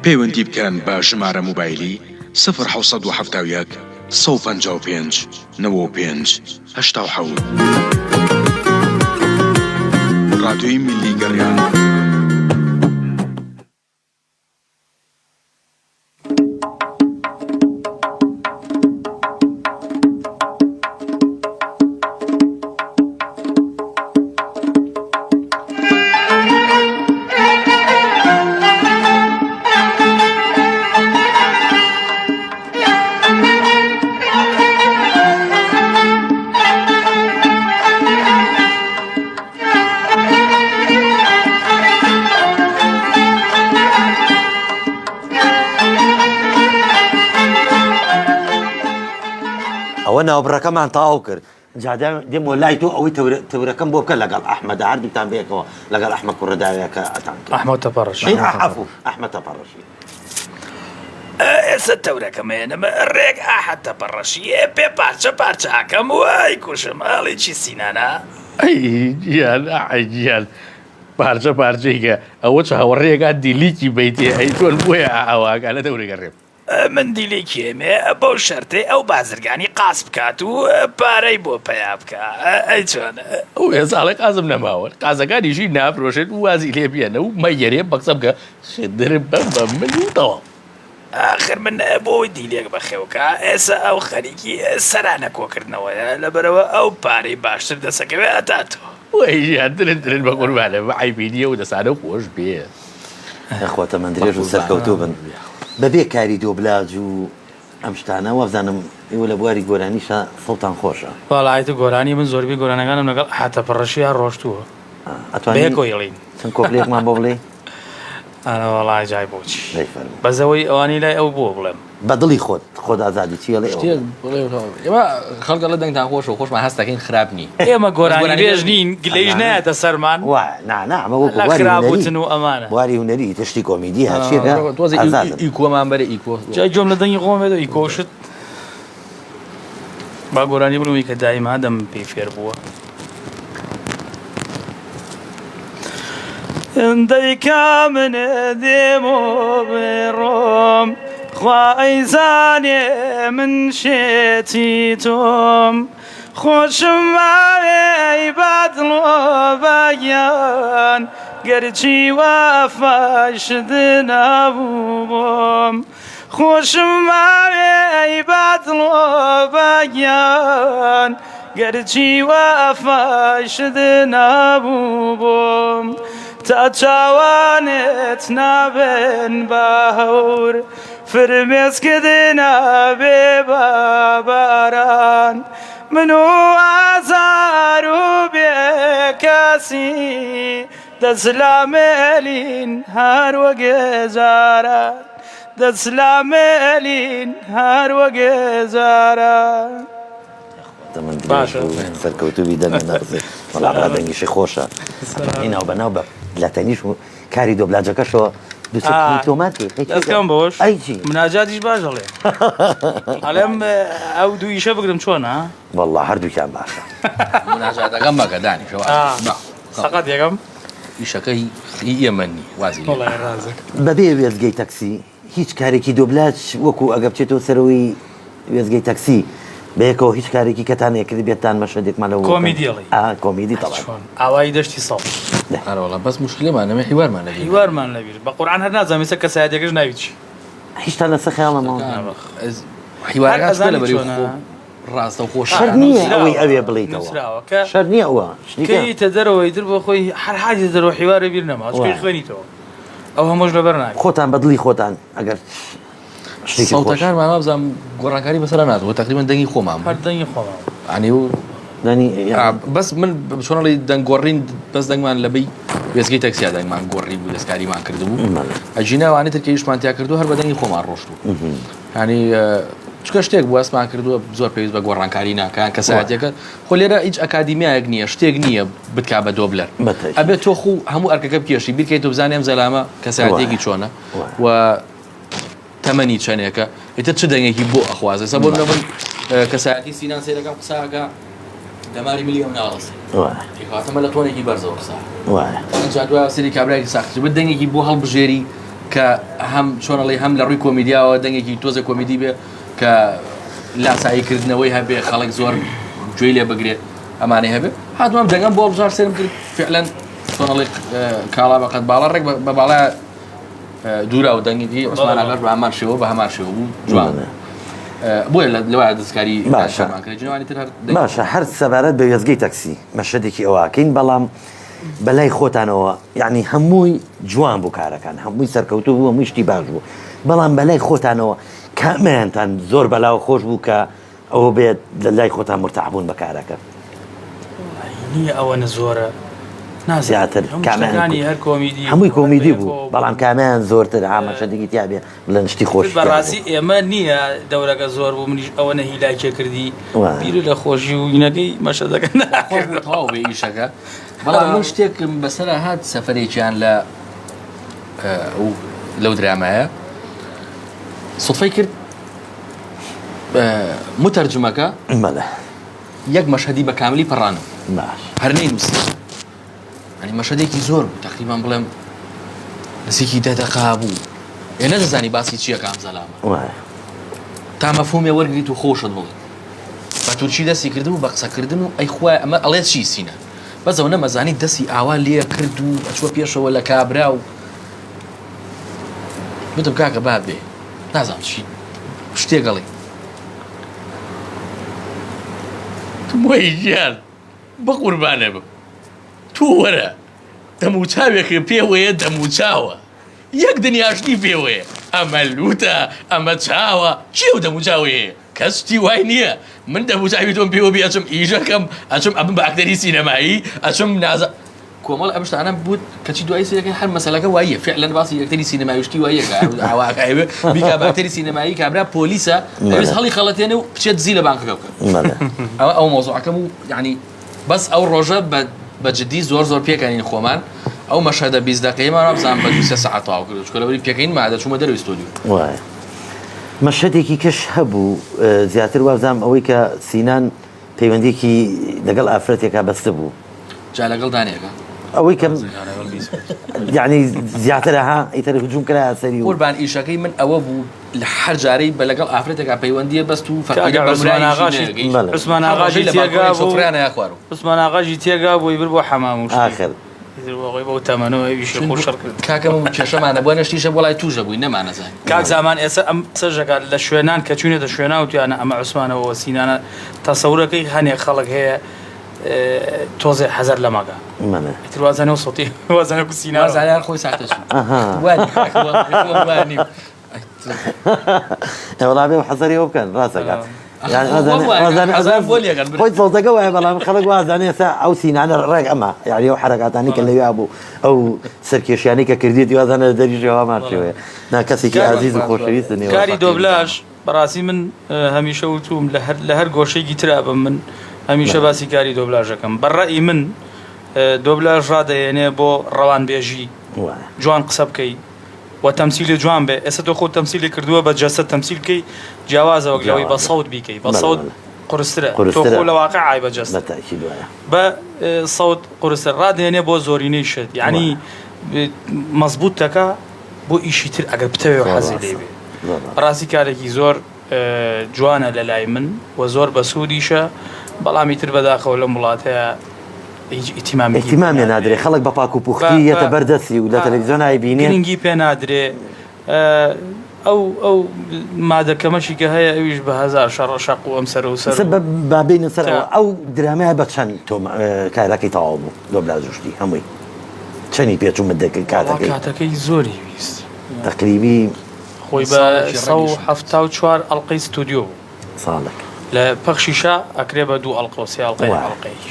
پەیوەندی بکەن بە ژمارە موبایلی سفر 771 155 95 87. ڕادیۆی میللی گەڕیان. ئەوە ناوبڕەکەمان تەواو کرد جا دێمەوە لای تۆ ئەوەی تەورەکەم بۆ بکە لەگەڵ ئەحمەدا هەردووکتان بەیەکەوە لەگەڵ ئەحمەد کوڕە داوێکە ئەتان کرد. ئەحمەد تەپەڕەشی. ئەی عەفو ئەحمەد تەپەڕەشی. ئێسە تەورەکەم ئەیەنم ڕێک ئاحەد تەپەڕەشی پێ پارچە پارچە ئەکەم و ئەیکوژم ئەڵێی چی سینانە؟ ئەی گیان ئەحەی گیان پارچە پارچەی کە ئەوە چاوەڕێکا دیلیکی بەیتێ ئەی چۆن بۆیە ئاواکە لە دەورە گەڕێم. من دیلێکی ئێمێ بەو شەرتەی ئەو بازرگانی قاز بکات و پارەی بۆ پەیا بکا ئەی چۆن؟ ئەو ئێستا ئەڵێ قازم نەماوە قازەکانیشی نافرۆشێت و وازی لێ بێنە و مەیەرێ بەقسە بکە خدر بە بە من و تەواو. ئاخر من بۆی دیلێک بەخێو کا ئێستا ئەو خەریکی سەرانە کۆکردنەوەیە لەبەرئەوە ئەو پارەی باشتر دەسەکەوێ ئەداتەوە. وەی ژیان ترن ترن بە قوربانە بە عەیبی نیە و دەسانە خۆش بێ. یاخوا تەمەن درێژ و سەرکەوتوو بن بەبێ کاری دۆبلاج و ئەم شتانە وابزانم ئێوە لە بواری گۆرانیشا سەوتان خۆشە. وەڵا ئیتر گۆرانی من زۆربەی گۆرانەکانم لەگەڵ حەتە پڕەشیا ڕۆشتووە ئەتوانی بەیەکەوە ئەیڵێین. چەند کۆپلەیەکمان بۆ بڵێی؟ ئەرە وەڵا جای بۆچی دەی فەرموو. بەس ئەوەی ئەوانەی لای ئەو بۆ بڵێم. بە دڵی خۆت خۆت ئازادی چی ئەڵێی ئەوە شتێک بڵێ ئێمە خەڵک ئەڵێ دەنگتان خۆشە و خۆشمان هەست دەکەین خراپ نین. ئێمە بەس گۆرانیبێژ گۆرانیبێژ نین گلەییش ئەزانم نایەتە سەرمان وایە نا نا ئەمە وەکو لە بواری خراپ هونەری وتن و ئەمانە. بواری هونەری ئیتر شتی کۆمیدی هەرچیەکە تۆزێ ئازادن. ئیکۆمان بەرێ ئیکۆ. جا گوێم لە دەنگی خۆم بێتەوە ئیکۆ شت با گۆرانی بڵێم کە دایم ئادەم پێی فێر بووە. دەیکا من دێم و بڕۆم خوا ئەیزانێ من شێتی تۆم خۆشم ماوێ ئەی بادڵۆ بەگیان گەرچی وەفاشت نەبوو بۆم خۆشم ماوێ ئەی بادڵۆ بەگیان گەرچی وەفاشت نەبوو بۆم تا چاوانت نابن بە هەور فرمێسکت نابێ بە باران من و ئازار و بێکەسی دەست لە ملین هەر وەک جاران دەست لە ملین هەر وەک جاران. تەمەن درێژ و سەرکەوتوو بی دەنگت نەڕزێ وەڵا برا دەنگیشی خۆشە ئەتوانی ناو بەناو بە لە تەنیش و کاری دۆبلاجەکەشەوە دوو سێ تۆمار کەی قەی چی دەستکەم بەوەش ئەی چی مناجاتیش باش ئەڵێ ئەڵێم ئەو دوو ئیشە بگرم چۆنە وەڵا هەردووکیان باشە مناجاتەکەم مەکە دانیشە سەقەت یەکەم ئیشەکە هی ئێمە نی وازی لێ وەڵای ڕازەکە. بەبێ وێستگەی تەکسی هیچ کارێکی دۆبلاج وەکو ئەگە بچێتەوە سەرەوەی وێستگەی تەکسی بەیەکەوە هیچ کارێکی کەتان نەکرد بێتان مەشهەدێکمان لەوە بکەن؟ کۆمیدی ئەڵێی؟ ئا کۆمیدی تەبعەن. چۆن ئاوایی دەشتی سەوز. ئەرەوەڵا بەس موشکیلەمان نەمێ حیوارمان لەبیر. حیوارمان لەبیر بە قورعان هەر نازانم ئێستا کەسایەتیەکەش ناوی چی. هیچتان لەسەر خەیاڵ نەماوە؟ حیوارەکان هەر چونکە ئەزانی لەبەری چۆنە؟ خۆ ڕاستەوخۆ شەرت نییە ئەوەی ئەوێ بڵێیتەوە شەرت نییە ئەوە کە یتە دەرەوە ئیتر بۆ خۆی هەر هاتیتە دەرەوە حیوارە بیر نەما چونکە خوێنیتەوە ئەو هەمووش لەبەر ناکرێ. خۆتان بە دڵی خۆتان ئەگەر شتێکی خۆش. سەوتەکانمان وابزانم گۆڕانکاری بەسەرا ناتوە تەقریبەن دەنگی خۆمان هەر دەنگی خۆمان یانی و دەنگی بەس من چۆن ئەڵێی دەنگ گۆڕین بەس دەنگمان لە بەی وێستگەی تەکسیا دەنگمان گۆڕی بوو دەستکاریمان کردبوو ئەگینا ئەوانەی تر کە ئیشمان تیا کردووە هەر بە دەنگی خۆمان ڕۆشتوو یانی چونکە شتێک بوو هەستمان کردووە زۆر پێویست بە گۆڕانکاری ناکە کەسایەتەکە خۆ لێرە هیچ ئەکادیمیایەک نییە شتێک نییە بتکا بە دۆبلەر ئەبێت تۆ خو هەموو ئەرکەکە بکێشی بیرکەیت و بزانێ ئەم زەلامە کەسایەتێکی چۆنە و تەمەنی چەندێکە ئیتر چ دەنگێکی بۆ ئەخوازێ سە بۆ من کەسایەتی سینان سەیرەکەم قساکە دەماری ملی ئەم ناڕەسێ کەواتە لە تۆنێکی بەرزەوە قسە ئینجا دوای سەری کابرایەکی ساختر بێت دەنگێکی بۆ هەڵبژێری کە هەم چۆنەڵی هەم لە ڕووی کۆمیدیاوە دەنگێکی تۆزە کۆمیدی بێ کە لاسایی کردنەوەی هەبێ خەڵک زۆر گوێی لێ بگرێ ئەمانەی هەبێ هاتوام دەنگم بۆ هەڵبژار سێرم کرد فعلەن چۆنەڵی کاڵا بەقەت باڵا ڕێک بە باڵا دوورا و دەنگی عوسمان ئاغاش بە هەمان شێوە بە هەمان شێوە بوو جوانە بۆیە لەوایە دەستکاری باشە جوانی تر هەر باشە هەر سەبارەت بە وێستگەی تەکسی مەشهەدێکی ئەوەکەین بەڵام بەلای خۆتانەوە یعنی هەمووی جوان بوو کارەکان هەمووی سەرکەوتوو بوو هەمووی شتی باش بوو بەڵام بەلای خۆتانەوە کامەیانتان زۆر بەلاوە خۆش بوو کە ئەوە بێت لە لای خۆتان مرتاح بوون بە کارەکە؟ نییە ئەوەنە زۆرە. زیاتر کامیان هەر کۆمیدی هەمووی کۆمیدی بوو بەڵام کامیان زۆرتر ئامە شەدێکی تیا بێ بڵێن شتی خۆش بەڕاستی ئێمە نییە دەورەکە زۆر بوو منیش ئەوە نەهیلاکێ کردی بیر لە خۆشی و وینەکەی مەشەدەکە تەواو بێ ئیشەکە بەڵام من شتێکم بەسەر هات سەفەرێکیان لە لەو درامایە سوتفەی کرد متەرجمەکە بەڵێ یەک مەشهەدی بە کاملی پەڕانم باش هەر نەینووسی ینی مەشهدێکی زۆر بوو تقریبان بڵێم نزیکی دە دەقا بوو ئێ نەدەزانی باسی چییە کام زەلامە تا مەفهومێ وەرگریت و خۆشت بڵێ بە تورکی دەستی کردبوو بە قسەکردن و ئەی خوایە ئەمە ئەڵێ چی سینە بەس ئەو نەمەزانی دەستی ئاوا لێ کرد و ئەچوە پێشەوە لە کابرا و گوتم کاکە با بێ نازانم چی شتێک ئەڵێ وەی گیان بەقوربانێ بم تۆ وەرە دەموچاوێکت پێوەیە دەموچاوە یەک دنیا شتی پێوەیە ئەمە لوتە ئەمە چاوە چی ئەو دەموچاوەی هەیە کەس شتی وای نییە من دەموچاوی تۆم پێوە بی ئەچم ئیشەکەم ئەچم ئەبم بە ئەکتەری سینەمایی ئەچم نازە کۆمەڵ ئەم شتانە بوت کەچی دوایی سەیرەکەی هەر مەسەلەکە وایە فعلا باسی ئەکتەری سینەمایی شتی وایە کە ئاوا ئەوێ بیکا بە ئەکتەری سینەمایی کابرا پۆلیسە ئەوێ هەڵی خەڵەتێنێ و بچێت دزی لە بانکەکە بکات ئەوە ئەو مەوزوعەکە بوو یعنی بەس ئەو ڕۆژە بە بە جدی زۆر زۆر پێکەنین خۆمان ئەو مەشهەدە 20 دقیقەیەمان وابزانم بە دوو سێ سەعات تەواو کرد چونکە لەبەری پێکەنین ما دەچوومە دەرەوەی ستۆدیۆ. وایە مەشهەدێکی کەش هەبوو زیاتر وابزانم ئەوەی کە سینان پەیوەندیەکی لەگەڵ ئافرەتێکا بەستبوو. جا لەگەڵ دانێکە؟ ئەوەی کە یعنی زیاتر ها ئیتر هجوم کرایە سەری و قوربان ئیشەکەی من ئەوە بوو لە هەر جارەی بە لەگەڵ ئافرەتێکا پەیوەندیە بەست و فەقیرە بە عوسمان ئاغاشی عوسمان ئاغاشی تێگا بوو عوسمان ئاغاشی تێگا بوو بر بۆ حەمام و ئاخر بەو تەمەنەوە ئەویشی خۆ شەڕ کرد کاکە من کێشەمانە بۆ نەشتیشە بۆ لای تووشە بووی نەمانەزانی کاک زامان ئێستا ئەم قسەش دەکات لە شوێنان کە چوینەتە شوێنان وتویانە ئەمە عوسمانەوە سینانە تەسەورەکەی هەنێک خەڵک هەیە تۆزێ حەزەر لەمەکە ئیتر وازانێ و سەتی وازانێ و سینا وازانیان خۆی ساختە چوو وەڵا بێ حەزەری ئەو بکەن ڕاستەکات خۆی سەوتەکە وایە بەڵام خەڵک وازانێ ئێستا ئەو سینانە ڕێک ئەمە یعنی ئەو حرەکاتانی کە لەویا بوو ئەو سەرکێشیانی کە کردێتی وازانە لە دەریژەوە هەمان شێوەیە نا کەسێکی ئازیز و خۆشەویست نێوە کاری دۆبلاژ بەڕاستی من هەمیشە وتوم لە هەر لە هەر گۆشەیەکی ترا بم من هەمیشە باسی کاری دۆبلاژەکەم بە ڕەئی من دۆبلاژ ڕادەهێنێ بۆ ڕەوانبێژی جوان قسە بکەی و تەمسیلی جوان بێ ئێستا تۆ خۆت تەمسیلی کردووە بە جەستە تەمسیل بکەی جیاوازە وەک لەوەی بە سەوت بیکەی بە سەوت قورسترە تۆ خۆ لە واقع ئای بە جەستە بە سەوت قورستر ڕادێنێ بۆ زۆرینەی شت یعنی مەزبوط دەکا بۆ ئیشی تر ئەگەر بتەوێ و حەزی لێ بێ بەڕاستی کارێکی زۆر جوانە لە لای من و زۆر بەسوودیشە بەڵام ئیتر بەداخەوە لەم وڵاتەیە هیچ ئیتیمامێکی پێ ئیهتیمامێ نادرێ. نادرێ خەڵک بە پاک و پوختی بە یەتە بە بەر دەستی و لە تەلەفزیۆن ئایبینێ. گرنگی پێ نادرێ ئەو ئەو مادە کەمەشی کە هەیە ئەویش بە هەزار شەڕە شەق و ئەم سەر و سەر ئێستا و بە با بێینە سەر تا ئەوە ئەو درامایە بە چەند تۆ کارەکەی تەواو بوو دۆبلاژ و شتی هەمووی چەنی پێ چوو مدەکەی وەڵا کاتەکەی؟ کاتەکەی زۆری ویست. تەقریبی. خۆی بە 174 ئەڵقەی ستۆدیۆ بوو. ساڵێک. لە پەخشیشا ئەکرێ بە دوو ئەڵقە و سێ ئەڵقە یەک ئەڵقەیش.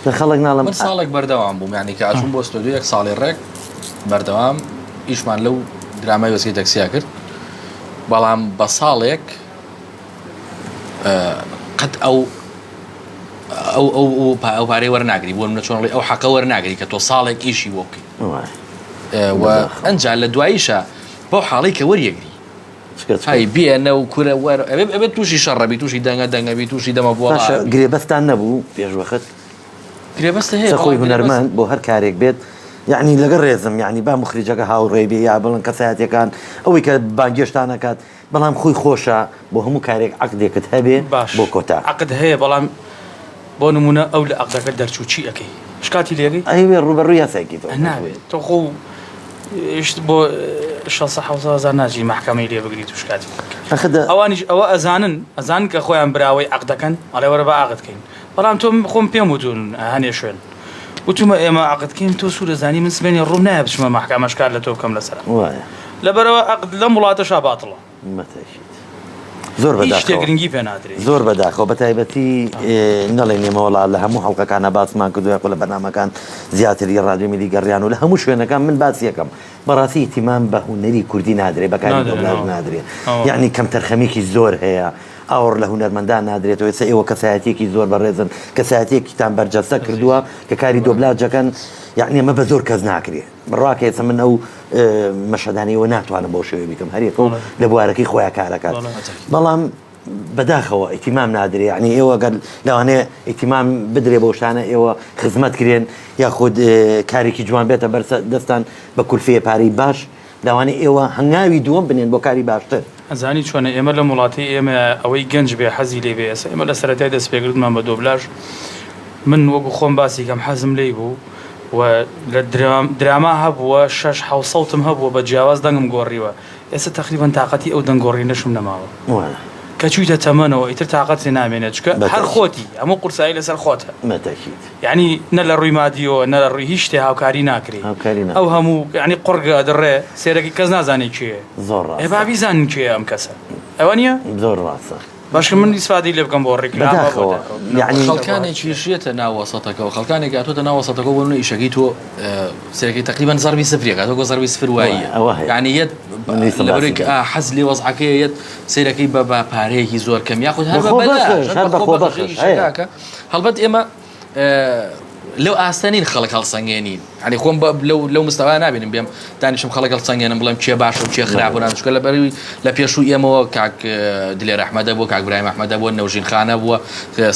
لە خەڵک ناڵێم. من ساڵێک بەردەوام بووم یانی کە ئەچووم بۆ ستۆدیۆ یەک ساڵی ڕێک بەردەوام ئیشمان لەو درامای وێستگەی تەکسیا کرد بەڵام بە ساڵێک قەت ئەو ئەو ئەو ئەو پارەی وەرناگری بۆ منە چۆن ئەو حەقە وەرناگری کە تۆ ساڵێک ئیشی بۆ بکەیت ئەنجا لە دواییشە بەو حاڵی کە وەریەگری هەی بێنە و کورە وەرە ئەبێ ئەبێ تووشی شەڕە بی تووشی دەنگە دەنگە بی تووشی دەمە بۆڵا باشە گرێبەستان نەبوو پێش وەخت؟ گرێبەستە هەیە چە خۆی بەڵام گرێبەست هونەرمەند بۆ هەر کارێک بێت یعنی لەگەڵ ڕێزم یعنی با موخریجەکە هاوڕێی بێ یا بڵێن کەسایەتیەکان ئەوەی کە بانگێشتان ئەکات بەڵام خۆی خۆشە بۆ هەموو کارێک عەقدێکت هەبێ باش بۆ کۆتا. عەقد هەیە بەڵام بۆ نمونە ئەو لە عەقدەکە دەرچوو چی ئەکەی؟ شکاتی لێ ئەکەی؟ ئەیەوێ ڕووبەڕووی یاسای کەیتەوە. نابێت تۆ خۆ شت بۆ شەسە حەوسە هەزار ناچی مەحکەمەی لێ بگریت و شکاتی لێ بکەی. ئەخە دە. ئەوانیش ئەوە ئەزانن ئەزانن کە خۆیان براوەی عەقدەکەن ئەڵێ وەرە با عەقد کەین بەڵام تۆ من خۆم پێم وتوون هەنێ شوێن وتومە ئێمە عەقد کەین تۆ سوور ئەزانی من سبەینێ ڕووم نایە بچمە مەحکەمە شکات لە تۆ بکەم لەسەر وایە. لەبەرئەوە عەقد لەم وڵاتەشا باتڵە. بەتەئکید. زۆر هیچ شتێک بەداخەوە. گرنگی پێ نادرێ. زۆر بەداخەوە بەتایبەتی نەڵێن ئێمە وەڵا لە هەموو حەڵقەکانا باسمان کردووە یاخۆ لە بەرنامەکان زیاتری ڕادیۆ میلی گەڕیان و لە هەموو شوێنەکان من باسی یەکەم بەڕاستی ئیهتیمام بە هونەری کوردی نادرێ بە کاری نادرێ دۆبلاژ ناوە. نادرێ ئەوە. یەعنی کەمتەرخەمیەکی زۆر هەیە ئاوڕ لە هونەرمەندان نادرێتەوە ئێستا ئێوە کەسایەتیەکی زۆر بەڕێزن کەسایەتیەکیتان بەرجەستە کردووە کە کاری دۆبلاژ دەکەن یەعنی ئەمە بە زۆر کەس ناکرێ بڕواکە ئێستا من ئەو مەشهەدانەی ئەوە ناتوانم بەو شێوەیە بیکەم هەر یەکە و لە بوارەکەی خۆیان کارەکات بەڵام بەداخەوە ئیتیمام نادرێ یعنی ئێوە گەر لەوانەیە ئیتیمام بدرێ بەو شتانە ئێوە خزمەت کرێن یاخود کارێکی جوان بێتە بەر دەستان بە کولفەیە پارەی باش لەوانەیە ئێوە هەنگاوی دووەم بنێن بۆ کاری باشتر. ئەزانی چۆنە ئێمە لەم وڵاتەی ئێمە ئەوەی گەنج بێ حەزی لێ بێ ئێستا ئێمە لە سەرەتای دەست پێکردمان بە دۆبلاژ من وەکو خۆم باسی کەم حەزم لێی بوو و لە دراما هەبووە شەش حەو سەوتم هەبووە بە جیاواز دەنگم گۆڕیوە ئێستا تەقریبەن تاقەتی ئەو دەنگ گۆڕینەشم نەماوە کە چوویتە تەمەنەوە ئیتر تاقەتت نامێنێت چونکە هەر خۆتی هەموو قورسایی لەسەر خۆتە یعنی نە لە ڕووی مادیەوە نە لە ڕووی هیچ شتێ هاوکاری ناکرێ ئەو هەموو یعنی قوڕگە ئەدڕێ سێرەکی کەس نازانێ کێیە زۆر ڕاستە ئێ با بیزانن کێیە ئەم کەسە ئەوە نییە زۆر ڕاستە باشە من ئیسفادەی لێ بکەم بۆ ڕیکلامە بۆ بەداخەوە دەرکەوتنە یعنی خەڵکانێکیش یەتە ناو وەسەتەکەوە خەڵکانێک هاتۆتە ناو وەسەتەکەوە بۆ نمونە ئیشەکەی تۆ سەرەکەی تەقریبەن زەربی سفری ئەکات وەکو زەربی سفر وایە ئەوە هەیە یعنی یەت من ویستم لەبەرەوەی باسی کە بکەم. ئا حەز لێ وەزعەکەیە یەت سەیرەکەی بە بە پارەیەکی زۆر کەم یاخود هەر بە بە بەلاش خۆبەخش هەر هەر بە بە خۆبەخش خۆبەخش ئیشەکە هەیە ئەکا هەڵبەت ئێمە لەو ئاستە نین خەڵک هەڵسەنگێنین یانی خۆم بە لەو لەو مستەوایە نابینم بێم دانیشم خەڵک هەڵسەنگێنم بڵێم کێ باشە و کێ خراپە و نازانم چونکە لە بەروی لە پێشوو ئێمەوە کاک دلێر ئەحمەدە بووە کاک برایم ئەحمەدە بووە نەوژین خانە بووە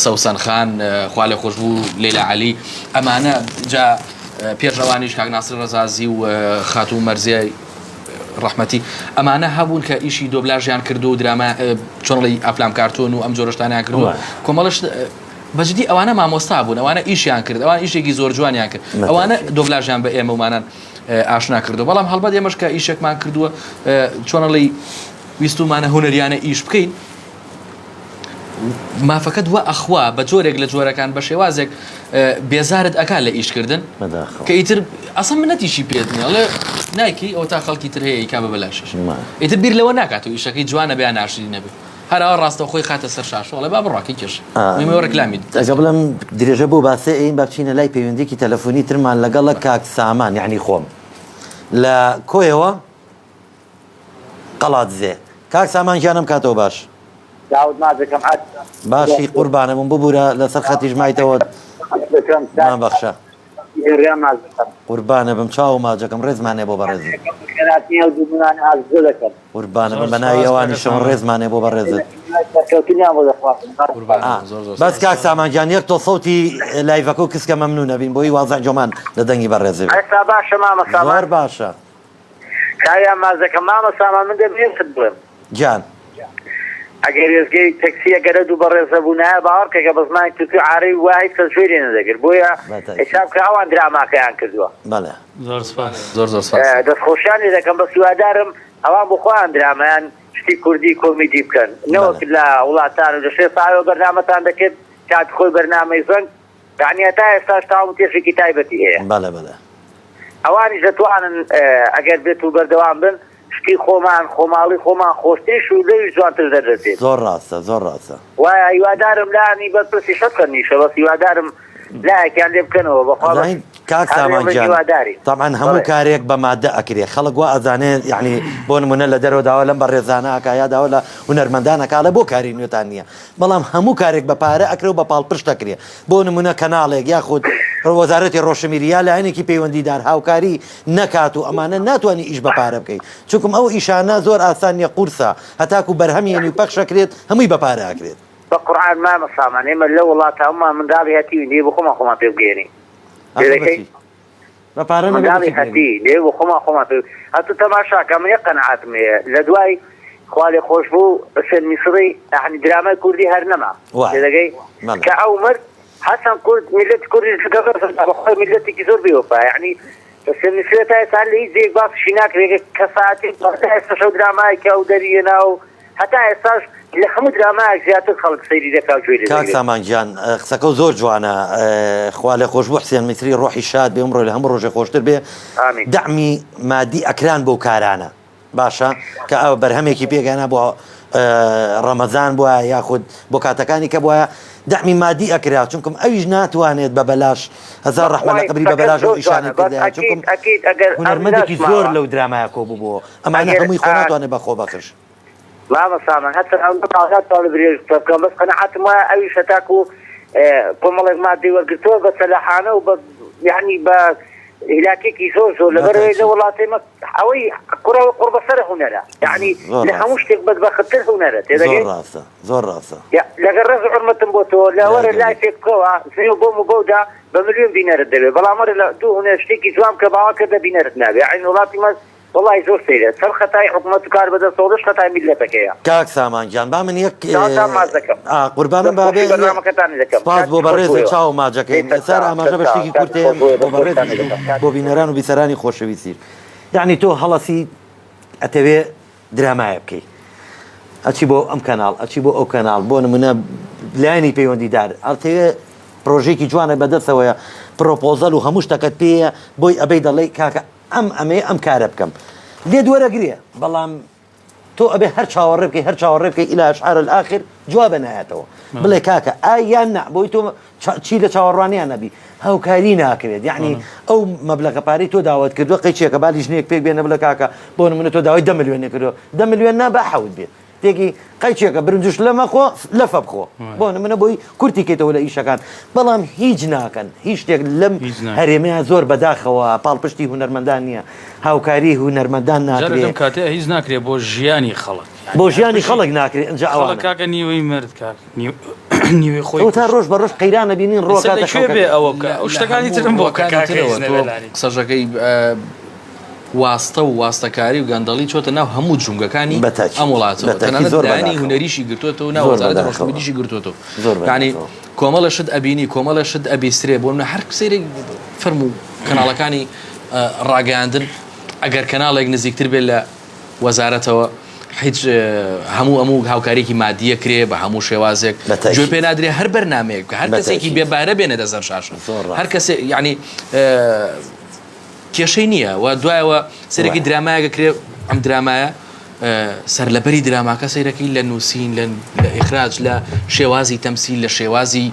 سەوسەن خان خوا لێ خۆش بوو لەیلا عەلی ئەمانە جا پێش ئەوانیش کاک ناسر ڕەزازی و خاتوو مەرزیای ڕەحمەتی ئەمانە هەبوون کە ئیشی دۆبلاژیان کردو و دراما چۆن ڵی ئەفلام کارتۆن و ئەم جۆرەشتانیان کردووە کۆمەڵش بە جدی ئەوانە مامۆستا بوون ئەوانە ئیشیان کرد ئەوان ئیشێکی زۆر جوانیان کرد ئەوانە دۆبلاژیان بە ئێمەمانان ئاشنا کردو بەڵام هەڵبەت ئێمەش کە ئیشێکمان کردووە چۆنەڵی ویستومانە هونەریانە ئیش بکەین مافەکەت وە ئەخوا بە جۆرێک لە جۆرەکان بە شێوازێک بێزارت ئەکا لە ئیشکردن کە ئیتر ئەسە منەتیشی پێت نیە ئەڵێ نایکی ئەو تا خەڵکی تر هەیە ئیکا بە بەلاشش ئیتر بیر لەوە ناکات و ئیشەکەی جوانە بێ ناشرینە بێ هەر ئاوا ڕاستەوخۆی خاتە سەر شاشە ئەڵێ با بڕوا کەی کێشە مهمە ڕێکلامی ئەگە بڵێم درێژە بۆ باسێ ئەین با بچینە لای پەیوەندیکی تەلەفۆنی ترمان لەگەڵە کاک سامان یعنی خۆم لە کۆیەوە قەڵادزێ کاک سامان گیانم کاتەوە باش داود ماجەکەم عاد باشی قوربانە بووم ببوورە لەسەر خەتیش مایتەوە دەکەم مابەخشە ڕێم ماجەکەم قوربانە بم چاو ماجەکەم ڕێزمانێ بۆ بەڕێزت خێراتنی ئەو دوومان ئازدە دەکەم قوربانە زۆر بم بە ناوی سوپاس کاکە ئەوانیشەوە سامان. ڕێزمانێ بۆ بەڕێزت سەرکەوتنیان بۆ دەخوازم قوربان ئا زۆر زۆر بەس سوپاس کاک سامان گیان یەک تۆ سەوتی لایڤەکە و کسکە مەمنوونە بین بۆی وازع جۆمان لە دەنگی بەڕێزێ بێ ئێستا باشە مامە سامان زۆر باشە چاویان ماچ دەکەم مامە سامان من دەمەوێت شت بڵێم. گیان. ئەگەر وێستگەی تەکسی ئەگەر ئەو دوو بەڕێزە بوونایە باوەڕ کە کە بە زمانی تورکی و عارەبی بوایە هیچ کەس گوێی لێ نەدەگرت بۆیە حیساب کە ئەوان دراماکەیان کردووە. بەڵێ. زۆر سوپاس. زۆر زۆر سوپاس. دەستخۆشیان لێ دەکەم بەس هیوادارم ئەوان بۆ خۆیان درامایان شتی کوردی کۆمیدی بکەن نەوەک لە وڵاتان و لە شوێن ساوێ بەرنامەتان دەکرد کاتی خۆی بەرنامەی زەنگ یەعنی هەتا ئێستاش تاوم و تێشێکی تایبەتی هەیە. بەڵێ بەڵێ. ئەوانیش دەتوانن ئەگەر بێت و بەردەوام بن شتی خۆمان خۆماڵی خۆمان خۆشتریش و لەویش جوانتر دەردەچێت. زۆر ڕاستە زۆر ڕاستە. وایە هیوادارم لانی بەرپرسی شەت خەن نیشە بەس هیوادارم لایەکیان لێ بکەنەوە بەخوا بەس ئەزانی کاک هەر سامان ئێمە گیان هیوادارین. تەبعەن هەموو بەڵێ. کارێک بە مادە ئەکرێ خەڵک وا ئەزانێ یەعنی بۆ نمونە لە دەرەوە داوا لەم بەڕێزانە ئەکا یا داوا لە هونەرمەندان ئەکا ئەڵێ بۆ کاری نوێتان نییە بەڵام هەموو کارێک بە پارە ئەکرێ و بە پاڵپشت ئەکرێ بۆ نمونە کەناڵێک یاخود وەزارەتی ڕۆشنبیری یا لایەنێکی پەیوەندیدار هاوکاری نەکات و ئەمانە ناتوانانی ئیش بە پارە بکەیت چونکم ئەو ئیشانە زۆر ئاسان نیە قورسە هەتاکو بەرهەم یەنی و پەخشەکرێت هەمووی بە پارە ئەکرێت. بە قورعان مامە سامان ئێمە لەو وڵاتە هەموومان منداڵی هەتیوین دێ بۆ خۆمان خۆمان پێ بگەیەنین ئاخر تێدەکەی بەچی؟ بە پارە نەبێ منداڵی بەچی بگەیەنین؟ هەتی دێ بۆ خۆمان خۆمان پێ ئەتو تەماشاکە من یەک قەناعەتم هەیە لە دوای خوا لێ خۆش بوو حسێن میسڕی یەعنی درامای کوردی هەر نەما وایە تێدەگەی بەڵێ. کە ئەو مرد هەرچەند کورد میللەتی کوردیش لەگەڵ ڕێزمدا بە خۆی میللەتێکی زۆر بێ وەفایە یەعنی حسێن میسری تا ئێستا لە هیچ جێیەک باسیشی ناکرێ کەسایەتی تا ئێستاش ئەو درامایە کە ئەو دەری هێنا و هەتا ئێستاش لە هەموو درامایەک زیاتر خەڵک سەیری دەکا و گوێی لێ کاک دەگرێت. سامان گیان قسەکەو زۆر جوانە خوا لێخۆشبوو حسێن میسری ڕۆحی شاد بێ ئەمڕۆی لە هەموو ڕۆژێ خۆشتر بێ ڕەمەزان بوایە یاخود بۆ کاتەکانی کە بوایە دەعمی مادی ئەکرا چونکم ئەویش ناتوانێت بە بەلاش هەزار ڕەحمە لە بەخوای قبری بە قسەکەت بەلاش ئەو زۆر ئیشانەی جوانە بەس بکردایە ئەکید چونکم ئەکید ئەگەر ئەم هونەرمەندێکی زۆر نەشماوە لەو درامایە کۆ ببووە ئەمانە ئەگەر هەمووی خۆ ئا ناتوانێت بە خۆبەخش مامۆستا من هەرچەند ئەوەندە باش ناتوانم درێژ قسە بکەم بەس قەناعەتم وایە ئەویش هەتاکو کۆمەڵێک مادەی وەرگرتووە بە سەلاحانە و بە یعنی بە هیلاکێکی زۆر زۆر لەبەرەوەی لە بەتاکید وڵاتی مە ئەوەی کوڕەوە قوڕبەسەرە هونەرە یعنی زۆر لە ڕاستە هەموو شتێک بەدبەختتر هونەرە زۆر تێدەگەی ڕاستە زۆر ڕاستە یا لەگەر ڕێز و حورمەتم بۆ تۆ لە برای وەرە گەورە لایفێک بکەوە زنیو بۆم و بەودا بە ملیۆن بینەرت دەبێ بەڵام وەرە لە دوو هونەر شتێکی جوان بکە باوەڕ کە دە بینەرت نابێ یعنی وڵاتی مە وەڵاهی زۆر سەیرە چەند خەتای حکومەت و کار بەدەستەوە لەش خەتای میللەتەکەیە. کاک سامان گیان با من یەک چاوتان ماچ دەکەم. ئا قوربانم دەست با خۆشی بێ بەرنامەکەتانی دەکەم. سپاس بۆ کاتیش خۆش بەڕێزت بۆیەوە. چاو ماجەکەیم دەی سەر ئێستا چاو ئاماژە سەر بە چاو شتێکی کاتت کورت خۆش هەیە بۆیە بۆ دەست بەڕێزیش خۆشتانی و دەکەم. بۆ کاتیش خۆش. بینەران و بیسەرانی خۆشەویستیش یەعنی تۆ هەڵەسی ئەتەوێ درامایە بکەی ئەچی بۆ ئەم کەناڵ ئەچی بۆ ئەو کەناڵ بۆ نمونە لایەنی پەیوەندیدار ئەتەوێ پرۆژێکی جوانە بەدەستەوەیە پرۆپۆزەل و هەموو شتەکەت پێیە بۆی ئەبەی دەڵێی کاکە ئەم ئەمەیە ئەم کارە بکەم لێت وەرەگرێ بەڵام تۆ ئەبێ هەر چاوەڕێ بکەی هەر چاوەڕێ بکەی ئیلا ئەشعار الآخر جوابە نایەتەوە بڵێ کاکە ئای یان نا بۆی تۆ چی لە چاوەڕوانیان نەبی هاوکاری ناکرێت یعنی ئەو مەبلەغە پارەی تۆ داوت کردووە قەیچێکە با لیژنەیەک پێک بێنە بڵێ کاکە بۆ نمونە تۆ داوای دە ملیۆنێ کردووە دە ملیۆن نا با حەوت بێت تێکی قەیچێکە برنجش لە مەخۆ لەفە بخۆ بۆ نمونە بۆی کورتی کەیتەوە لە ئیشەکان بەڵام هیچ ناکەن هیچ شتێک لەم هەرێمەیە زۆر بەداخەوە پاڵپشتی هونەرمەندان نییە هاوکاری هونەرمەندان ناکرێ لەم کاتەیە هیچ ناکرێ بۆ ژیانی خەڵک بۆ ژیانی خەڵک ناکرێ ئینجا ئەوانە کاکە نیوەی مرد کاک نیوەی خۆی تا ڕۆژ بە ڕۆژ قەیرانە بینین ڕۆکاتە کوێ بێ ئەوە بکە ئەو شتەکانی ترم بۆ کاکەترەوە تۆ قسەژەکەی واستە و واستەکاری و گەندەڵی چۆتە ناو هەموو جومگەکانی ئەم وڵاتەوە، تەنانەت لایەنی هونەریشی گرتووەتەوە ناو وەزارەتی ڕۆشنبیریشی گرتووەتەوە. یانی کۆمەڵە شت ئەبینی، کۆمەڵە شت ئەبیسترێ، بۆ منە هەر سەیرێک فەرموو کەناڵەکانی ڕاگەیاندن ئەگەر کەناڵێک نزیکتر بێت لە وەزارەتەوە هیچ هەموو ئەموو هاوکاریکی مادیە کرێ بە هەموو شێوازێک گوێ پێ نادرێ هەر بەرنمەیەک هەر کەسێکی بێ بارە بێنێتە سەر شاشە هەر کەسێ یعنی کێشەی نییە و دوایەوە سەرێکی درامایەکە کرێ ئەم درامایە سەرلەبەری دراماکە سەیرەکەی لە نووسین لە ئیخراج لە شێوازی تەمسیل لە شێوازی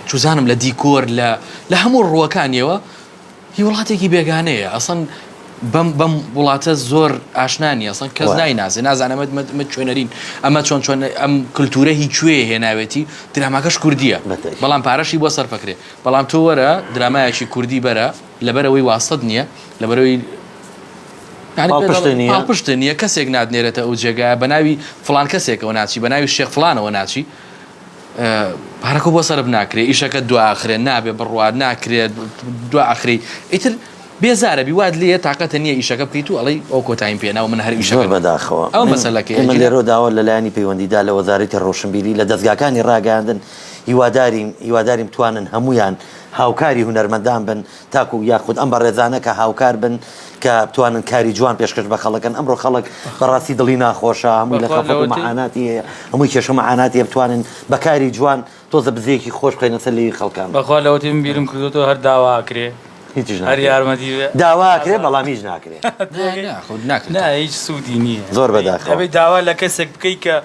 چوزانم لە دیکۆر لە لە هەموو ڕووەکانیەوە هی وڵاتێکی بێگانەیە ئەسڵەن بەم بەم وڵاتە زۆر ئاشنا نیە ئەسڵەن کەس نایناسێ نازانێ ئەمە کوێنەرین ئەمە چۆن چۆن ئەم کللتورە هی کوێ هێناوێتی دراماکەش کوردیە بەڵام پارەشی بۆ سەرفەکرێ بەڵام تۆ وەرە درامایەکی کوردی بەرە لەبەرئەوەی واستەت نییە لەبەرئەوەی پاڵپشت نییە پاڵپشت نییە کەسێک ناتنێرێتە ئەو جێگایە بە ناوی فڵان کەسێکەوە ناچی بە ناوی شێخ فڵانەوە ناچی پارەکە بۆ سەرف ناکرێ ئیشەکە دواخرێ نابێ بڕوات ناکرێت دوا ئەخری ئیتر بێزارە بی وات لێیە تاقەتە نییە ئیشەکە بکەیت و ئەڵێی ئەو کۆتاییم پێنا و من هەر ئیشەکە زۆر بەداخەوە ئەو مەسەلەکەیە ئێمە لێرەوە داوا لە لایەنی پەیوەندیدار لە وەزارەتی ڕۆشنبیری لە دەزگاکانی ڕاگەیاندن هیوادارین هیوادارین بتوانن هەموویان هاوکاری هونەرمەندان بن تاکو یاخود ئەم بەڕێزانە کە هاوکار بن کە بتوانن کاری جوان پێشکەش بە خەڵکن ئەمڕۆ خەڵک بەڕاستی دڵی ناخۆشە هەمووی لە خەفەت و مەعاناتی هەیە هەمووی کێشە مەعاناتی هەیە بتوانن بە کاری جوان تۆزە بزەیەکی خۆش بخەینە سەر لێوی خەڵکان. بەخوا لەوەتی من بیرم کردۆتەوە هەر داوا ئەکرێ هیچیش هەر ناکرێ یارمەتی بێ داوا ئەکرێ بەڵام هیچ ناکرێ. نا خۆ ناکرێ نا هیچ سوودی نییە زۆر بەداخەوە. ئەبێ داوا لە کەسێک بکەی کە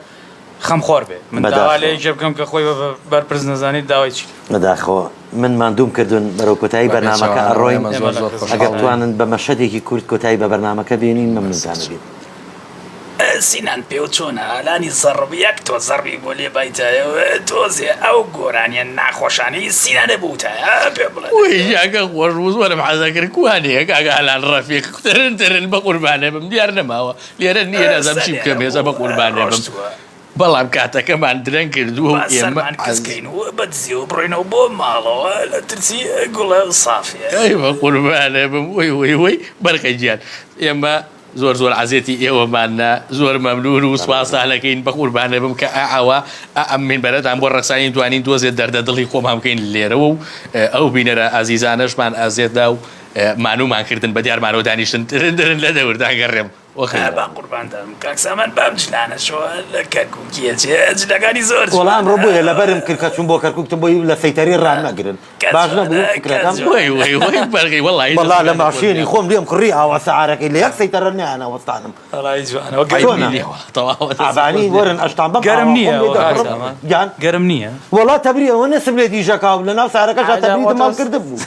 خەمخۆر بێ من داوا لە بەداخەوە. یەکێ بکەم کە خۆی بە بەرپرس نەزانێت داوای چی لێ بەداخەوە من ماندووم کردوون بەرەو کۆتایی بە بەرنامەکە پێچەوانەوە ئەڕۆین ئێمە زۆر زۆر ئەگەر خۆشحاڵ بووین. بتوانن بە مەشهەدێکی کورت کۆتایی بە بەرنامەکە بێنین مەمنونتان ئەبین. سینان پێو چۆنە ئالانی زەڕب یەک تۆ زەڕبی بۆ لێ بایتایە تۆزێ ئەو گۆرانیە ناخۆشانەی سینانە بوتایە پێم بڵێ وەی کاکە خۆش بوو زۆرم حەزەکرد کوانێ کاکە ئالان ڕەفیق ترن ترن بەقوربانێ بم دیار نەماوە لێرە نییە نازانم چی بکەم ئێستا بەقوربانێ بم بەڵام کاتەکەمان درەنگ کردووە و با ئێمە سەرمان کز کەین و بە دزیەوە بڕۆینەوە بۆ ماڵەوە لە ترسی گوڵە سافێ. ئەی بەقوربانێ بم وەی وەی وەی بەرقە گیان ئێمە زۆر زۆر عەزێتی ئێوەمان نا زۆر مەمنون و سوپاستان ئەکەین بەقوربانێ بم کە ئەوە ئەم مینبەرەتان بۆ ڕەخسانین توانین تۆزێ دەردە دڵی خۆمان بکەین لێرەوە و ئەو بینەرە ئازیزانەشمان ئازێت دا و مانومان کردن بە دیارمانەوە دانیشتن ترن ترن لە دەوردان گەڕێم. با قوربانتان بم کاک سامان بام جلانە شۆ لە کەرکوکی ئەچێ جلەکانی زۆر وەڵا ئەمڕۆ بۆیە لەبەرم کرد کە چووم بۆ کەرکوک تم بۆی لە سەیتەرەی ڕانەگرن باش نەبوو فکرەکەم وەی وەی وەی بەرگی وەڵی وەڵا لە ماشێنی خۆم لێم کڕی ئاوا سەعارەکەی لە یەک سەیتەرە نیانە وەستانم وەڵی جوانە چۆنە ئابانی وەرن ئەشتان بەم گەرم نییە گیان گەرم نییە وەڵا تەبری ئەوە نەسم لێ دیژەکا و لە ناو سارەکەشا تەبریدم هەڵ کردبوو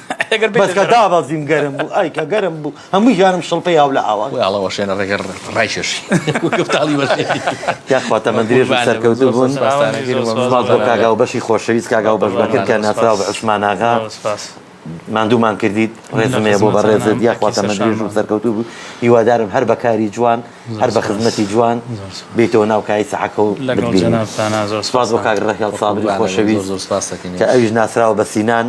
بەس کە دابەزیم گەرم بوو ئای کە گەرم بوو هەموو ژیانم شڵپەی ئاو لە ئاوات. وەی ئاڵە وەشێنە ڕێگە ڕایکێشی تاڵی وەشێنی. یاخوا تەمەن درێژ و سەرکەوتوو بوون. سپاس بۆ کاک هاوبەشی خۆشەویست کاک هاوبەش بەکر کە ناسراو بە عوسمان ئاغا ماندوومان کردیت ڕێزم هەیە بۆ بەڕێزت یاخوا تەمەن درێژ و سەرکەوتوو بوو هیوادارم هەر بە کاری جوان هەر بە خزمەتی جوان بێیتەوە ناو کایەی سەعەکە و بتبینین سپاس بۆ کاک ڕەهێڵ سابری خۆشەویست کە ئەویش ناسراوە بە سینان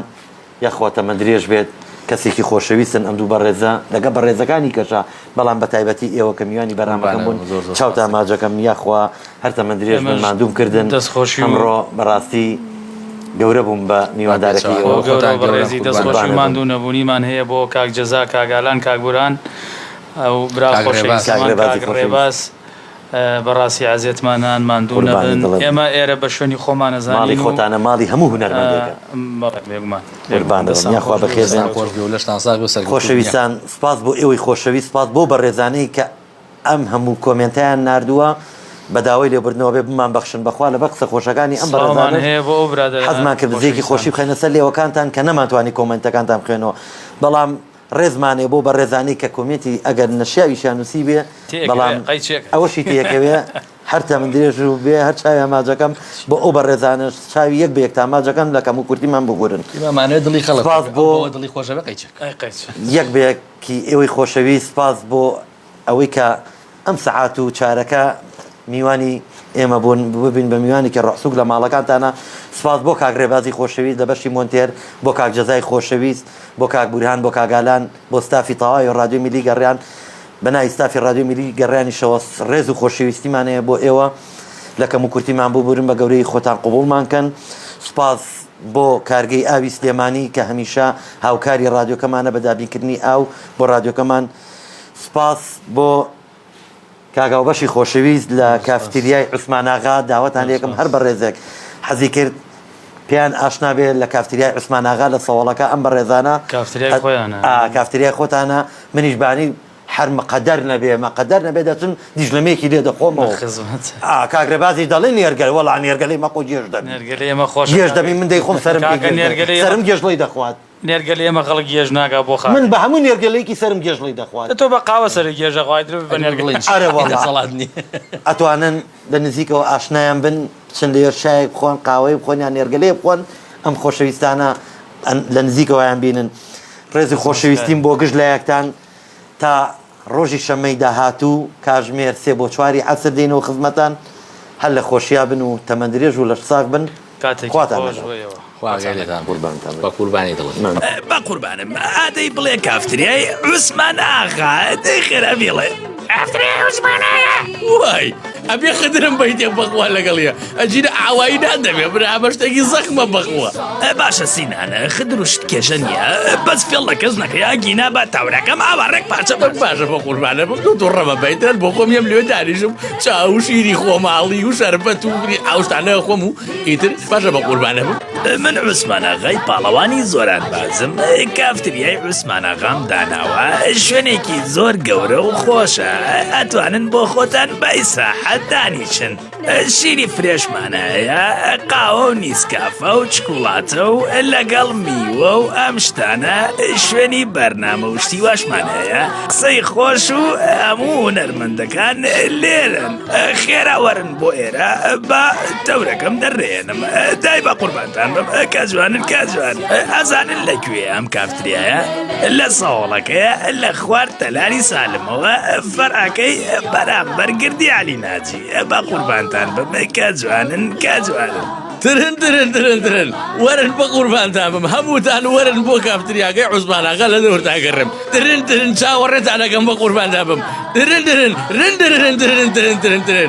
یاخوا تەمەن درێژ بێت کەسێکی خۆشەویستن ئەم دوو بەڕێزە لەگە بەڕێزەکانی کەشا بەڵام بە تایبەتی ئێوە کە میوانی بەرنامەکەم بوون چاوتان ماجەکەم یاخوا هەر تەمەن درێژ بن ماندووم کردن ئەمڕۆ بەڕاستی گەورە بووم بە میواندارەکەی ئێوە. گەورە و بەڕێزی دەستخۆشی و ماندوو نەبوونیمان هەیە بۆ کاک جەزا کاک ئالان کاک بورهان و برا خۆشەویستەمان کاک ڕێباز. بەڕاستی عەزێتمان نان ماندوو نەبن ئێمە ئێرە بە شوێنی خۆمان ئەزانین ماڵی خۆتانە ماڵی هەموو هونەرمەندێکە بەڵێ بێگومان قوربان دەبم یاخوا بەخێر بێن خۆش بێ و لەشتان ساغ بێ و سەرکەوتوو بن. خۆشەویستان سپاس بۆ ئێوەی خۆشەویست سپاس بۆ بەڕێزانەی کە ئەم هەموو کۆمێنتیان ناردووە بە داوای لێبوردنەوە بێ بمان بەخشن بەخوا لەبەر قسە خۆشەکانی ئەم سڵاومان بەڕێزانەش هەیە بۆ ئەو برادەرە حەزمان کرد بزێکی خۆشی خۆشەویستانە. بخەینە سەر لێوەکانتان کە نەمانتوانی کۆمێنتەکانتان بخوێنەوە بەڵام ڕێزمان هەیە بۆ بەڕێزانەی کە کۆمێنتی ئەگەر نەشیاویشیان نووسیبێ تێکەوێ بەڵام قەیچێک. ئەوەشی تێکەوێ هەر تەمن درێژ و بێ هەر چاویان ماجەکەم بۆ ئەو بەڕێزانەش چاوی یەک بە یەکتان ماجەکەم لە کەم و کورتیمان ببورن ئێمە دڵی خەڵک سپاس بۆ بۆ دڵی خۆشە بێ قەیچێک. ئەی قەیچ. یەک بە یەکی ئێوەی خۆشەویست سپاس بۆ ئەوەی کە ئەم سەعات و چارەکە میوانی ئێمە بوون ببین بە میوانێکی ڕەحسوک لە ماڵەکانتانە سپاس بۆ کاک ڕێبازی خۆشەویست لە بەشی مۆنتێر بۆ کاک جەزای خۆشەویست بۆ کاک بورهان بۆ کاک ئالان بۆ ستافی تەواوی ڕادیۆی میلی گەڕیان بە ناوی ستافی ڕادیۆی میلی گەڕیانیشەوە ڕێز و خۆشەویستیمان هەیە بۆ ئێوە لە کەم و کورتیمان ببورن بە گەورەی خۆتان قبوڵمان کەن سپاس بۆ کارگەی ئاوی سلێمانی کە هەمیشە هاوکاری ڕادیۆکەمانە بە دابینکردنی ئاو بۆ ڕادیۆکەمان سپاس بۆ کاک هاوبەشی خۆشەویست لە کافتریای عوسمان ئاغا داوەتان لێکم هەر بەڕێزێک حەزی کرد پێیان ئاشنا بێ لە کافتریای عوسمان ئاغا لە سەوەڵەکە ئەم بەڕێزانە کافتریای خۆیانە کافتریای خۆتانە منیش بانی هەر مقەدەر نەبێ مەقەدەر نەبێ دەچم دیژلەمێکی لێ دەخۆمەوە خزمەت کاک ڕێبازیش دەڵێ نێرگەل وەڵا نێرگەلەی مەقۆ گێژ دەبی نێرگەلەی ئێمە خۆشە گێژ دەبی من دەیخۆم سەرم پێ کاکە گێژ دەبی نێرگەلەی ئێمە سەرم گێژڵەی دەخوات نێرگەلەی ئێمە خەڵک گێژ ناکا بۆ خاک. من بە هەموو نێرگەلەیەکی سەرم گێژڵی دەخوارد. دە تۆ بە قاوە سەرت گێژ دەخوای درە بە نێرگەلە. ئەرە وەڵا. دەسەڵات نیە. ئەتوانن لە نزیکەوە ئاشنایان بن بچن لەوێ چایەک بخۆن قاوەیەک بخۆن یان نێرگەلەیەک بخۆن ئەم خۆشەویستانە لە نزیکەوەیان بینن ڕێز و خۆشەویستیم بۆ گشت لایەکتان تا ڕۆژی شەممەی داهاتوو کاژمێر سێ بۆ چواری عەسر دێینەوە خزمەتان، هەر لە خۆشیا بن و تەمەن درێژ و لەش ساغ بن، کاتێکی خواتان خۆش لەگەڵ. بۆ ئێوە. خوا ئاگای لێتان بێت. قوربانتان بم. بە قوربانی دڵت. مەمنون. بەقوربانم ئادەی بڵێ کافتریای عوسمان ئاغا دەی خێرا بیڵێ. کافتریای عوسمان ئاغا. وای ئەبێ خدرم بەیتێ بەخوا لەگەڵیە ئەجینا ئاوایی نادەمێ برا ئەمە شتێکی زەخمە بەخوا. باشە سینان خدر و شت کێشە نییە بەس فێڵ لە کەس نەکەی ئەگینا با تاورەکەم ئاوا ڕێک پارچە بە باشە بە قوربانە بم تۆ توڕە مەبە ئیتر بۆ خۆم یەم لێ دانیشم چا و شیری خۆماڵی و شەربەت و ئەو شتانە خۆم و ئیتر باشە بە قوربانە بم. من عوسمان ئاغای پاڵەوانی زۆرانبازم کافتریای عوسمان ئاغام داناوە شوێنێکی زۆر گەورە و خۆشە ئەتوانن بۆ خۆتان بە ئیسراحەت دانیشن شیری فرێشمان هەیە قاوە و نیسکافە و چکوڵاتە و لەگەڵ میوە و ئەم شتانە شوێنی بەرنامە و شتی واشمان هەیە قسەی خۆش و هەموو هونەرمەندەکان لێرەن خێرا وەرن بۆ ئێرە با تەورەکەم دەرێنم دای بە قوربانتان بم کە جوانن کە جوان ئەزانن لە کوێ ئەم کافتریایە لە سەوڵەکەیە لە خوار تەلاری سالمەوە فەرعەکەی بەرامبەر گردی عەلی ناجی بە قوربانتان بم کە جوانن کە جوانن. ترن ترن ترن ترن وەرن بە قوربانتان بم هەمووتان وەرن بۆ کافتریاکەی عوسمان ئاغا لە دەورتان گەڕێم ترن ترن چاوەڕێتان ئەکەم بە قوربانتان بم ترن ترن رن ترن ترن ترن ترن ترن.